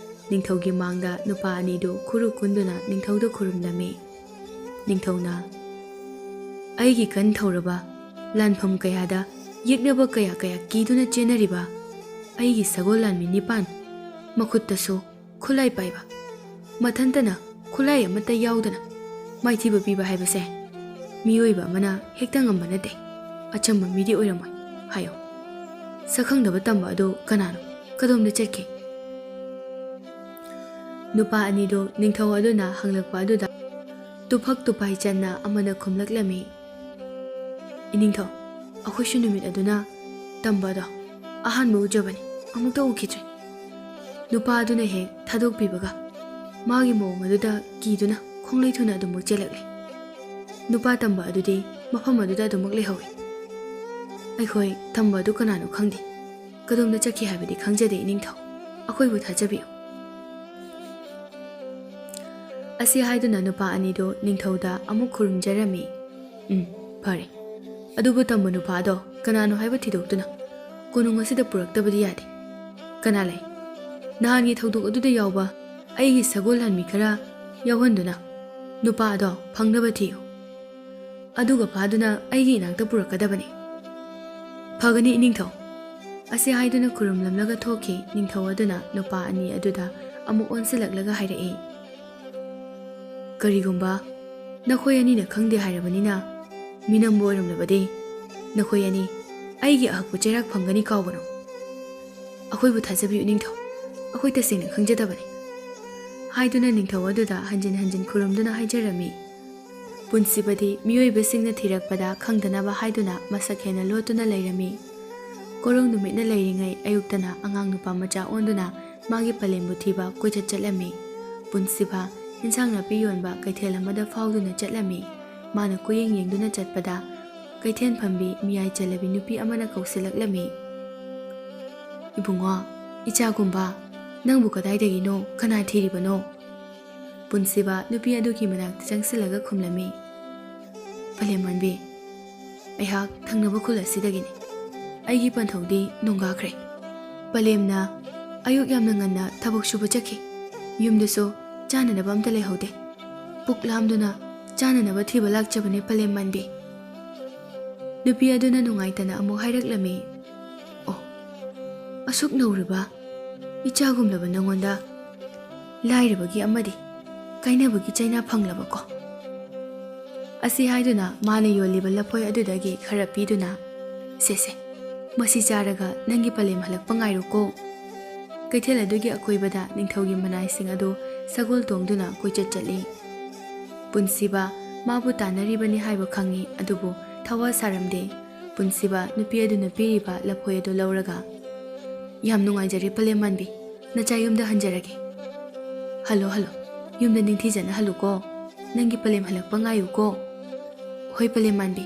ꯅꯤꯡꯊꯧꯒꯤ ꯃꯥꯡꯗ ꯅꯨꯄꯥ ꯑꯅꯤꯗꯨ ꯈꯨꯔꯨ ꯀꯨꯟꯗꯨꯅ ꯅꯤꯡꯊꯧꯗ ꯈꯨꯔꯨꯝꯂꯝꯃꯤ꯫ ꯅꯤꯡꯊꯧꯅ, "ꯑꯩꯒꯤ ꯀꯟ ꯊꯧꯔꯕ ꯂꯥꯟꯐꯝ ꯀꯌꯥꯗ ꯌꯦꯛꯅꯕ ꯀꯌꯥ ꯀꯌꯥ ꯀꯤꯗꯨꯅ ꯆꯦꯟꯅꯔꯤꯕ ꯑꯩꯒꯤ ꯁꯒꯣꯜ ꯂꯥꯟꯃꯤ ꯅꯤꯄꯥꯟ, ꯃꯈꯨꯠꯇꯁꯨ ꯈꯨꯠꯂꯥꯏ ꯄꯥꯏꯕ, ꯃꯊꯟꯇꯅ ꯈꯨꯠꯂꯥꯏ ꯑꯃꯠꯇ ꯌꯥꯎꯗꯅ ꯃꯥꯏꯊꯤꯕ ꯄꯤꯕ ꯍꯥꯏꯕꯁꯦ ꯃꯤꯑꯣꯏꯕ ꯑꯃꯅ ꯍꯦꯛꯇ ꯉꯝꯕ ꯅꯠꯇꯦ꯫ ꯑꯆꯝꯕ ꯃꯤꯗꯤ ꯑꯣꯏꯔꯝꯃꯣꯏ꯫ ꯍꯥꯏꯌꯣ, ꯁꯛꯈꯪꯗꯕ ꯇꯝꯕ ꯑꯗꯨ ꯀꯅꯥꯅꯣ? ꯀꯗꯣꯝꯗ ꯆꯠꯈꯤ?" ꯅꯨꯄꯥ ꯑꯅꯤꯗꯨ ꯅꯤꯡꯊꯧ ꯑꯗꯨꯅ ꯍꯪꯂꯛꯄ ꯑꯗꯨꯗ ꯇꯨꯐꯛ ꯇꯨꯄꯥꯏ ꯆꯟꯅ ꯑꯃꯅ ꯈꯨꯝꯂꯛꯂꯝꯃꯤ, "ꯏꯅꯤꯡꯊꯧ, ꯑꯩꯈꯣꯏꯁꯨ ꯅꯨꯃꯤꯠ ꯑꯗꯨꯅ ꯇꯝꯕ ꯑꯗꯣ ꯑꯍꯥꯟꯕ ꯎꯖꯕꯅꯤ, ꯑꯃꯨꯛꯇ ꯎꯈꯤꯗ꯭ꯔꯤ꯫" ꯅꯨꯄꯥ ꯑꯗꯨꯅ ꯍꯦꯛ ꯊꯥꯗꯣꯛꯄꯤꯕꯒ ꯃꯥꯒꯤ ꯃꯑꯣꯡ ꯑꯗꯨꯗ ꯀꯤꯗꯨꯅ ꯈꯣꯡꯂꯩ ꯊꯨꯅ ꯑꯗꯨꯃꯛ ꯆꯦꯜꯂꯛꯂꯦ꯫ ꯅꯨꯄꯥ ꯇꯝꯕ ꯑꯗꯨꯗꯤ ꯃꯐꯝ ꯑꯗꯨꯗ ꯑꯗꯨꯃꯛ ꯂꯩꯍꯧꯏ꯫ ꯑꯩꯈꯣꯏ ꯇꯝꯕ ꯑꯗꯨ ꯀꯅꯥꯅꯣ ꯈꯪꯗꯦ꯫ ꯀꯗꯣꯝꯗ ꯆꯠꯈꯤ ꯍꯥꯏꯕꯗꯤ ꯈꯪꯖꯗꯦ, ꯏꯅꯤꯡꯊꯧ꯫ ꯑꯩꯈꯣꯏꯕꯨ ꯊꯥꯖꯕꯤꯌꯨ꯫ ꯑꯁꯤ ꯍꯥꯏꯗꯨꯅ ꯅꯨꯄꯥ ꯑꯅꯤꯗꯨ ꯅꯤꯡꯊꯧꯗ ꯑꯃꯨꯛ ꯈꯨꯔꯨꯝꯖꯔꯝꯃꯤ꯫ ꯎꯝ, ꯐꯔꯦ꯫ ꯑꯗꯨꯕꯨ ꯇꯝꯕ ꯅꯨꯄꯥ ꯑꯗꯣ ꯀꯅꯥꯅꯣ ꯍꯥꯏꯕ ꯊꯤꯗꯣꯛꯇꯨꯅ ꯀꯣꯅꯨꯡ ꯑꯁꯤꯗ ꯄꯨꯔꯛꯇꯕꯗꯤ ꯌꯥꯗꯦ꯫ ꯀꯅꯥ ꯂꯩ? ꯅꯍꯥꯟꯒꯤ ꯊꯧꯗꯣꯛ ꯑꯗꯨꯗ ꯌꯥꯎꯕ ꯑꯩꯒꯤ ꯁꯒꯣꯜ ꯂꯥꯟꯃꯤ ꯈꯔ ꯌꯥꯎꯍꯟꯗꯨꯅ ꯅꯨꯄꯥ ꯑꯗꯣ ꯐꯪꯅꯕ ꯊꯤꯌꯨ꯫ ꯑꯗꯨꯒ ꯐꯥꯗꯨꯅ ꯑꯩꯒꯤ ꯏꯅꯥꯛꯇ ꯄꯨꯔꯛꯀꯗꯕꯅꯤ꯫ ꯐꯒꯅꯤ, ꯏꯅꯤꯡꯊꯧ꯫ ꯑꯁꯤ ꯍꯥꯏꯗꯨꯅ ꯈꯨꯔꯨꯝꯂꯝꯂꯒ ꯊꯣꯛꯈꯤ꯫ ꯅꯤꯡꯊꯧ ꯑꯗꯨꯅ ꯅꯨꯄꯥ ꯑꯅꯤ ꯑꯗꯨꯗ ꯑꯃꯨꯛ ꯑꯣꯟꯁꯤꯜꯂꯛꯂꯒ ꯍꯥꯏꯔꯛꯏ, ꯀꯔꯤꯒꯨꯝꯕ ꯅꯈꯣꯏ ꯑꯅꯤꯅ ꯈꯪꯗꯦ ꯍꯥꯏꯔꯕꯅꯤꯅ, ꯃꯤꯅꯝꯕ ꯑꯣꯏꯔꯝꯂꯕꯗꯤ ꯅꯈꯣꯏ ꯑꯅꯤ ꯑꯩꯒꯤ ꯑꯍꯛꯄ ꯆꯩꯔꯥꯛ ꯐꯪꯒꯅꯤ, ꯀꯥꯎꯒꯅꯨ꯫ ꯑꯩꯈꯣꯏꯕꯨ ꯊꯥꯖꯕꯤꯌꯨ, ꯅꯤꯡꯊꯧ꯫ ꯑꯩꯈꯣꯏ ꯇꯁꯦꯡꯅ ꯈꯪꯖꯗꯕꯅꯤ꯫ ꯍꯥꯏꯗꯨꯅ ꯅꯤꯡꯊꯧ ꯑꯗꯨꯗ ꯍꯟꯖꯤꯟ ꯍꯟꯖꯤꯟ ꯈꯨꯔꯨꯝꯗꯨꯅ ꯍꯥꯏꯖꯔꯝꯃꯤ꯫ ꯄꯨꯟꯁꯤꯕꯗꯤ ꯃꯤꯑꯣꯏꯕꯁꯤꯡꯅ ꯊꯤꯔꯛꯄꯗ ꯈꯪꯗꯅꯕ ꯍꯥꯏꯗꯨꯅ ꯃꯁꯛ ꯍꯦꯟꯅ ꯂꯣꯠꯇꯨꯅ ꯂꯩꯔꯝꯃꯤ꯫ ꯀꯣꯔꯧ ꯅꯨꯃꯤꯠꯅ ꯂꯩꯔꯤꯉꯩ ꯑꯌꯨꯛꯇꯅ ꯑꯉꯥꯡ ꯅꯨꯄꯥ ꯃꯆꯥ ꯑꯣꯟꯗꯨꯅ ꯃꯥꯒꯤ ꯄꯂꯦꯝꯕꯨ ꯊꯤꯕ ꯀꯣꯏꯆꯠ ꯆꯠꯂꯝꯃꯤ꯫ ꯄꯨꯟꯁꯤꯕ ꯏꯟꯁꯥꯡ ꯅꯥꯄꯤ ꯌꯣꯟꯕ ꯀꯩꯊꯦꯜ ꯑꯃꯗ ꯐꯥꯎꯗꯨꯅ ꯆꯠꯂꯝꯃꯤ꯫ ꯃꯥꯅ ꯀꯣꯏꯌꯦꯡ ꯌꯦꯡꯗꯨꯅ ꯆꯠꯄꯗ ꯀꯩꯊꯦꯜ ꯐꯝꯕꯤ ꯃꯤꯌꯥꯏ ꯆꯜꯂꯕꯤ ꯅꯨꯄꯤ ꯑꯃꯅ ꯀꯧꯁꯤꯜꯂꯛꯂꯝꯃꯤ, ꯏꯕꯨꯡꯉꯣ, ꯏꯆꯥꯒꯨꯝꯕ, ꯅꯪꯕꯨ ꯀꯗꯥꯏꯗꯒꯤꯅꯣ? ꯀꯅꯥ ꯊꯤꯔꯤꯕꯅꯣ? ꯄꯨꯟꯁꯤꯕ ꯅꯨꯄꯤ ꯑꯗꯨꯒꯤ ꯃꯅꯥꯛꯇ ꯆꯪꯁꯤꯜꯂꯒ ꯈꯨꯝꯂꯝꯃꯤ, ꯄꯂꯦꯝ ꯃꯥꯟꯕꯤ, ꯑꯩꯍꯥꯛ ꯊꯪꯅꯕ ꯈꯨꯜ ꯑꯁꯤꯗꯒꯤꯅꯤ꯫ ꯑꯩꯒꯤ ꯄꯟꯊꯧꯗꯤ ꯅꯣꯡꯒꯥꯈ꯭ꯔꯦ꯫ ꯄꯂꯦꯝꯅ ꯑꯌꯨꯛ ꯌꯥꯝꯅ ꯉꯟꯅ ꯊꯕꯛ ꯁꯨꯕ ꯆꯠꯈꯤ꯫ ꯌꯨꯝꯗꯁꯨ ꯆꯥꯅꯅꯕ ꯑꯝꯇ ꯂꯩꯍꯧꯗꯦ꯫ ꯄꯨꯛ ꯂꯥꯝꯗꯨꯅ ꯆꯥꯅꯅꯕ ꯊꯤꯕ ꯂꯥꯛꯆꯕꯅꯦ, ꯄꯂꯦꯝ ꯃꯥꯟꯕꯤ꯫ ꯅꯨꯄꯤ ꯑꯗꯨꯅ ꯅꯨꯡꯉꯥꯏꯇꯅ ꯑꯃꯨꯛ ꯍꯥꯏꯔꯛꯂꯝꯃꯤ, ꯑꯣ, ꯑꯁꯨꯛ ꯅꯧꯔꯕ ꯏꯆꯥꯒꯨꯝꯂꯕ ꯅꯉꯣꯟꯗ ꯂꯥꯏꯔꯕꯒꯤ ꯑꯃꯗꯤ ꯀꯥꯏꯅꯕꯒꯤ ꯆꯩꯅꯥ ꯐꯪꯂꯕꯀꯣ? ꯑꯁꯤ ꯍꯥꯏꯗꯨꯅ ꯃꯥꯅ ꯌꯣꯜꯂꯤꯕ ꯂꯐꯣꯏ ꯑꯗꯨꯗꯒꯤ ꯈꯔ ꯄꯤꯗꯨꯅ, ꯁꯦ ꯁꯦ, ꯃꯁꯤ ꯆꯥꯔꯒ ꯅꯪꯒꯤ ꯄꯂꯦꯝ ꯍꯜꯂꯛꯄ ꯉꯥꯏꯔꯨꯀꯣ꯫ ꯀꯩꯊꯦꯜ ꯑꯗꯨꯒꯤ ꯑꯀꯣꯏꯕꯗ ꯅꯤꯡꯊꯧꯒꯤ ꯃꯅꯥꯏꯁꯤꯡ ꯑꯗꯨ ꯁꯒꯣꯜ ꯇꯣꯡꯗꯨꯅ ꯀꯣꯏꯆꯠ ꯆꯠꯂꯤ꯫ ꯄꯨꯟꯁꯤꯕ ꯃꯥꯕꯨ ꯇꯥꯟꯅꯔꯤꯕꯅꯤ ꯍꯥꯏꯕ ꯈꯪꯏ, ꯑꯗꯨꯕꯨ ꯊꯋꯥ ꯁꯥꯔꯝꯗꯦ꯫ ꯄꯨꯟꯁꯤꯕ ꯅꯨꯄꯤ ꯑꯗꯨꯅ ꯄꯤꯔꯤꯕ ꯂꯐꯣꯏ ꯑꯗꯨ ꯂꯧꯔꯒ, ꯌꯥꯝ ꯅꯨꯡꯉꯥꯏꯖꯔꯦ ꯄꯂꯦꯝ ꯃꯥꯟꯕꯤ, ꯅꯆꯥ ꯌꯨꯝꯗ ꯍꯟꯖꯔꯒꯦ꯫ ꯍꯜꯂꯣ, ꯍꯜꯂꯣ, ꯌꯨꯝꯗ ꯅꯤꯡꯊꯤꯖꯅ ꯍꯜꯂꯨꯀꯣ꯫ ꯅꯪꯒꯤ ꯄꯂꯦꯝ ꯍꯜꯂꯛꯄ ꯉꯥꯏꯌꯨꯀꯣ꯫ "ꯍꯣꯏ, ꯄꯂꯦꯝ ꯃꯥꯟꯕꯤ,"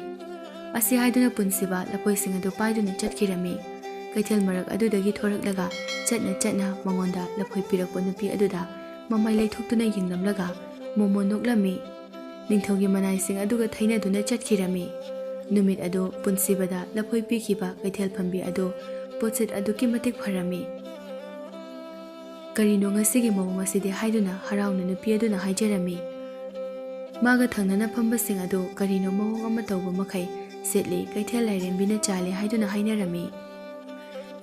ꯑꯁꯤ ꯍꯥꯏꯗꯨꯅ ꯄꯨꯟꯁꯤꯕ ꯂꯐꯣꯏꯁꯤꯡ ꯑꯗꯨ ꯄꯥꯏꯗꯨꯅ ꯆꯠꯈꯤꯔꯝꯃꯤ꯫ ꯀꯩꯊꯦꯜ ꯃꯔꯛ ꯑꯗꯨꯗꯒꯤ ꯊꯣꯔꯛꯂꯒ ꯆꯠꯅ ꯆꯠꯅ ꯃꯉꯣꯟꯗ ꯂꯐꯣꯏ ꯄꯤꯔꯛꯄ ꯅꯨꯄꯤ ꯑꯗꯨꯗ ꯃꯃꯥꯏ ꯂꯩꯊꯣꯛꯇꯨꯅ ꯌꯦꯡꯂꯝꯂꯒ ꯃꯣꯃꯣꯟ ꯅꯣꯛꯂꯝꯃꯤ꯫ ꯅꯤꯡꯊꯧꯒꯤ ꯃꯅꯥꯏꯁꯤꯡ ꯑꯗꯨꯒ ꯊꯩꯅꯗꯨꯅ ꯆꯠꯈꯤꯔꯝꯃꯤ꯫ ꯅꯨꯃꯤꯠ ꯑꯗꯨ ꯄꯨꯟꯁꯤꯕꯗ ꯂꯐꯣꯏ ꯄꯤꯈꯤꯕ ꯀꯩꯊꯦꯜ ꯐꯝꯕꯤ ꯑꯗꯨ ꯄꯣꯠꯁꯤꯠ ꯑꯗꯨꯛꯀꯤ ꯃꯇꯤꯛ ꯐꯔꯝꯃꯤ꯫ "ꯀꯔꯤꯅꯣ ꯉꯁꯤꯒꯤ ꯃꯑꯣꯡ ꯑꯁꯤꯗꯤ?" ꯍꯥꯏꯗꯨꯅ ꯍꯔꯥꯎꯅ ꯅꯨꯄꯤ ꯑꯗꯨꯅ ꯍꯥꯏꯖꯔꯝꯃꯤ꯫ ꯃꯥꯒ ꯊꯪꯅꯅ ꯐꯝꯕꯁꯤꯡ ꯑꯗꯨ ꯀꯔꯤꯅꯣ ꯃꯑꯣꯡ ꯑꯃ ꯇꯧꯕ ꯃꯈꯩ ꯁꯦꯠꯂꯤ, ꯀꯩꯊꯦꯜ ꯂꯥꯏꯔꯦꯝꯕꯤꯅ ꯆꯥꯜꯂꯤ ꯍꯥꯏꯗꯨꯅ ꯍꯥꯏꯅꯔꯝꯃꯤ꯫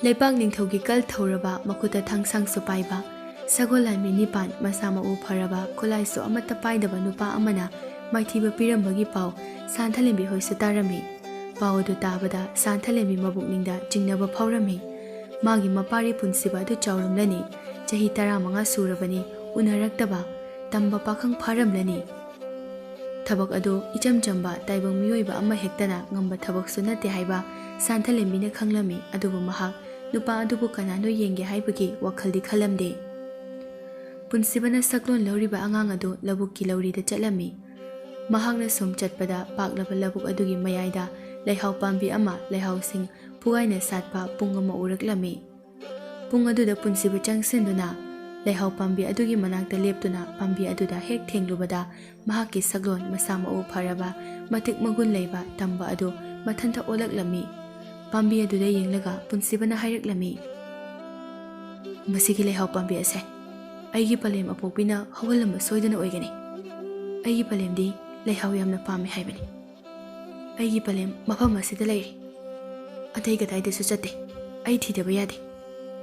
ꯂꯩꯄꯥꯛ ꯅꯤꯡꯊꯧꯒꯤ ꯀꯜ ꯊꯧꯔꯕ, ꯃꯈꯨꯠꯇ ꯊꯥꯡꯁꯥꯡꯁꯨ ꯄꯥꯏꯕ, ꯁꯒꯣꯜ ꯂꯥꯟꯃꯤ ꯅꯤꯄꯥꯟ, ꯃꯁꯥ ꯃꯎ ꯐꯔꯕ, ꯈꯨꯠꯂꯥꯏꯁꯨ ꯑꯃꯠꯇ ꯄꯥꯏꯗꯕ ꯅꯨꯄꯥ ꯑꯃꯅ ꯃꯥꯏꯊꯤꯕ ꯄꯤꯔꯝꯕꯒꯤ ꯄꯥꯎ ꯁꯥꯟꯊꯂꯦꯝꯕꯤ ꯍꯣꯏꯁꯨ ꯇꯥꯔꯝꯃꯤ꯫ ꯄꯥꯎ ꯑꯗꯨ ꯇꯥꯕꯗ ꯁꯥꯟꯊꯂꯦꯝꯕꯤ ꯃꯕꯨꯛꯅꯤꯡꯗ ꯆꯤꯡꯅꯕ ꯐꯥꯎꯔꯝꯃꯤ꯫ ꯃꯥꯒꯤ ꯃꯄꯥꯔꯤ ꯄꯨꯟꯁꯤꯕ ꯑꯗꯨ ꯆꯥꯎꯔꯝꯂꯅꯤ꯫ ꯆꯍꯤ ꯇꯔꯥꯃꯉꯥ ꯁꯨꯔꯕꯅꯤ ꯎꯅꯔꯛꯇꯕ꯫ ꯇꯝꯕ ꯄꯥꯈꯪ ꯐꯥꯔꯝꯂꯅꯤ꯫ ꯊꯕꯛ ꯑꯗꯨ ꯏꯆꯝ ꯆꯝꯕ ꯇꯥꯏꯕꯪ ꯃꯤꯑꯣꯏꯕ ꯑꯃ ꯍꯦꯛꯇꯅ ꯉꯝꯕ ꯊꯕꯛꯁꯨ ꯅꯠꯇꯦ ꯍꯥꯏꯕ ꯁꯥꯟꯊꯂꯦꯝꯕꯤꯅ ꯈꯪꯂꯝꯃꯤ, ꯑꯗꯨꯕꯨ ꯃꯍꯥꯛ ꯅꯨꯄꯥ ꯑꯗꯨꯕꯨ ꯀꯅꯥꯅꯣ ꯌꯦꯡꯒꯦ ꯍꯥꯏꯕꯒꯤ ꯋꯥꯈꯜꯗꯤ ꯈꯜꯂꯝꯗꯦ꯫ ꯄꯨꯟꯁꯤꯕꯅ ꯁꯛꯂꯣꯟ ꯂꯧꯔꯤꯕ ꯑꯉꯥꯡ ꯑꯗꯨ ꯂꯧꯕꯨꯛꯀꯤ ꯂꯧꯔꯤꯗ ꯆꯠꯂꯝꯃꯤ꯫ ꯃꯍꯥꯛꯅ ꯁꯨꯝ ꯆꯠꯄꯗ ꯄꯥꯛꯂꯕ ꯂꯧꯕꯨꯛ ꯑꯗꯨꯒꯤ ꯃꯌꯥꯏꯗ ꯂꯩꯍꯥꯎ ꯄꯥꯝꯕꯤ ꯑꯃ ꯂꯩꯍꯥꯎꯁꯤꯡ ꯐꯨꯒꯥꯏꯅ ꯁꯥꯠꯄ ꯄꯨꯡ ꯑꯃ ꯎꯔꯛꯂꯝꯃꯤ꯫ ꯄꯨꯡ ꯑꯗꯨꯗ ꯄꯨꯟꯁꯤꯕ ꯆꯪꯁꯤꯟꯗꯨꯅ ꯂꯩꯍꯥꯎ ꯄꯥꯝꯕꯤ ꯑꯗꯨꯒꯤ ꯃꯅꯥꯛꯇ ꯂꯦꯞꯇꯨꯅ ꯄꯥꯝꯕꯤ ꯑꯗꯨꯗ ꯍꯦꯛ ꯊꯦꯡꯂꯨꯕꯗ ꯃꯍꯥꯛꯀꯤ ꯁꯛꯂꯣꯟ ꯃꯁꯥ ꯃꯎ ꯐꯔꯕ, ꯃꯇꯤꯛ ꯃꯒꯨꯟ ꯂꯩꯕ ꯇꯝꯕ ꯑꯗꯨ ꯃꯊꯟꯇ ꯑꯣꯜꯂꯛꯂꯝꯃꯤ꯫ ꯄꯥꯝꯕꯤ ꯑꯗꯨꯗ ꯌꯦꯡꯂꯒ ꯄꯨꯟꯁꯤꯕꯅ ꯍꯥꯏꯔꯛꯂꯝꯃꯤ, "ꯃꯁꯤꯒꯤ ꯂꯩꯍꯥꯎ ꯄꯥꯝꯕꯤ ꯑꯁꯦ ꯑꯩꯒꯤ ꯄꯂꯦꯝ ꯑꯄꯣꯛꯄꯤꯅ ꯍꯧꯍꯜꯂꯝꯕ ꯁꯣꯏꯗꯅ ꯑꯣꯏꯒꯅꯤ꯫ ꯑꯩꯒꯤ ꯄꯂꯦꯝꯗꯤ ꯂꯩꯍꯥꯎ ꯌꯥꯝꯅ ꯄꯥꯝꯃꯤ ꯍꯥꯏꯕꯅꯤ꯫ ꯑꯩꯒꯤ ꯄꯂꯦꯝ ꯃꯐꯝ ꯑꯁꯤꯗ ꯂꯩꯔꯤ꯫ ꯑꯇꯩ ꯀꯗꯥꯏꯗꯁꯨ ꯆꯠꯇꯦ꯫ ꯑꯩ ꯊꯤꯗꯕ ꯌꯥꯗꯦ꯫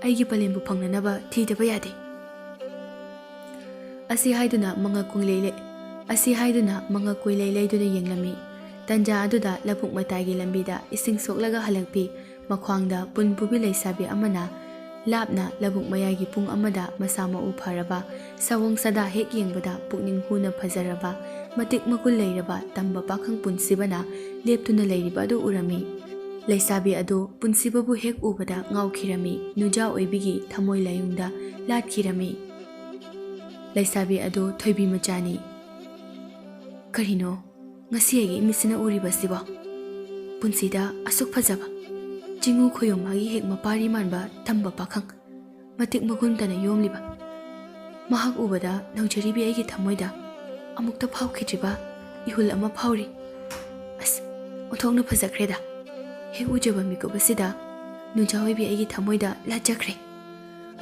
ꯑꯩꯒꯤ ꯄꯂꯦꯝꯕꯨ ꯐꯪꯅꯅꯕ ꯊꯤꯗꯕ ꯌꯥꯗꯦ꯫" ꯑꯁꯤ ꯍꯥꯏꯗꯨꯅ ꯃꯉꯛ ꯀꯨꯡꯂꯩ ꯂꯩ-, ꯑꯁꯤ ꯍꯥꯏꯗꯨꯅ ꯃꯉꯛ ꯀꯨꯏꯂꯩ ꯂꯩꯗꯨꯅ ꯌꯦꯡꯂꯝꯃꯤ꯫ ꯇꯟꯖꯥ ꯑꯗꯨꯗ ꯂꯧꯕꯨꯛ ꯃꯇꯥꯏꯒꯤ ꯂꯝꯕꯤꯗ ꯏꯁꯤꯡ ꯁꯣꯛꯂꯒ ꯍꯜꯂꯛꯄꯤ ꯃꯈ꯭ꯋꯥꯡꯗ ꯄꯨꯟ ꯄꯨꯕꯤ ꯂꯩꯁꯥꯕꯤ ꯑꯃꯅ ꯂꯥꯞꯅ ꯂꯧꯕꯨꯛ ꯃꯌꯥꯏꯒꯤ ꯄꯨꯡ ꯑꯃꯗ ꯃꯁꯥ ꯃꯎ ꯐꯔꯕ, ꯁꯑꯣꯡ ꯁꯥꯗꯥ ꯍꯦꯛ ꯌꯦꯡꯕꯗ ꯄꯨꯛꯅꯤꯡ ꯍꯨꯅ ꯐꯖꯔꯕ, ꯃꯇꯤꯛ ꯃꯒꯨꯟ ꯂꯩꯔꯕ ꯇꯝꯕ ꯄꯥꯈꯪ ꯄꯨꯟꯁꯤꯕꯅ ꯂꯦꯞꯇꯨꯅ ꯂꯩꯔꯤꯕ ꯑꯗꯨ ꯎꯔꯝꯃꯤ꯫ ꯂꯩꯁꯥꯕꯤ ꯑꯗꯨ ꯄꯨꯟꯁꯤꯕꯕꯨ ꯍꯦꯛ ꯎꯕꯗ ꯉꯥꯎꯈꯤꯔꯝꯃꯤ, ꯅꯨꯖꯥ ꯑꯣꯏꯕꯤꯒꯤ ꯊꯃꯣꯏ ꯂꯥꯏꯌꯨꯡꯗ ꯂꯥꯠꯈꯤꯔꯝꯃꯤ꯫ ꯂꯩꯁꯥꯕꯤ ꯑꯗꯨ ꯊꯣꯏꯕꯤ ꯃꯆꯥꯅꯤ꯫ "ꯀꯔꯤꯅꯣ? ꯉꯁꯤ ꯑꯩꯒꯤ ꯏꯃꯤꯠꯁꯤꯅ ꯎꯔꯤꯕꯁꯤꯕꯣ? ꯄꯨꯟꯁꯤꯗ ꯑꯁꯨꯛ ꯐꯖꯕ, ꯆꯤꯡꯉꯨ ꯈꯣꯌꯨꯝ ꯃꯥꯒꯤ ꯍꯦꯛ ꯃꯄꯥꯔꯤ ꯃꯥꯟꯕ ꯇꯝꯕ ꯄꯥꯈꯪ, ꯃꯇꯤꯛ ꯃꯒꯨꯟ ꯇꯅ ꯌꯣꯝꯂꯤꯕ, ꯃꯍꯥꯛ ꯎꯕꯗ ꯅꯧꯖꯔꯤꯕꯤ ꯑꯩꯒꯤ ꯊꯃꯣꯏꯗ ꯑꯃꯨꯛꯇ ꯐꯥꯎꯈꯤꯗ꯭ꯔꯤꯕ ꯏꯍꯨꯜ ꯑꯃ ꯐꯥꯎꯔꯤ꯫ ꯑꯁ, ꯑꯣꯟꯊꯣꯛꯅ ꯐꯖꯈ꯭ꯔꯦꯗ꯫ ꯍꯦꯛ ꯎꯖꯕ ꯃꯤꯀꯨꯞ ꯑꯁꯤꯗ ꯅꯨꯡꯖꯥ ꯑꯣꯏꯕꯤ ꯑꯩꯒꯤ ꯊꯃꯣꯏꯗ ꯂꯥꯠꯆꯈ꯭ꯔꯦ꯫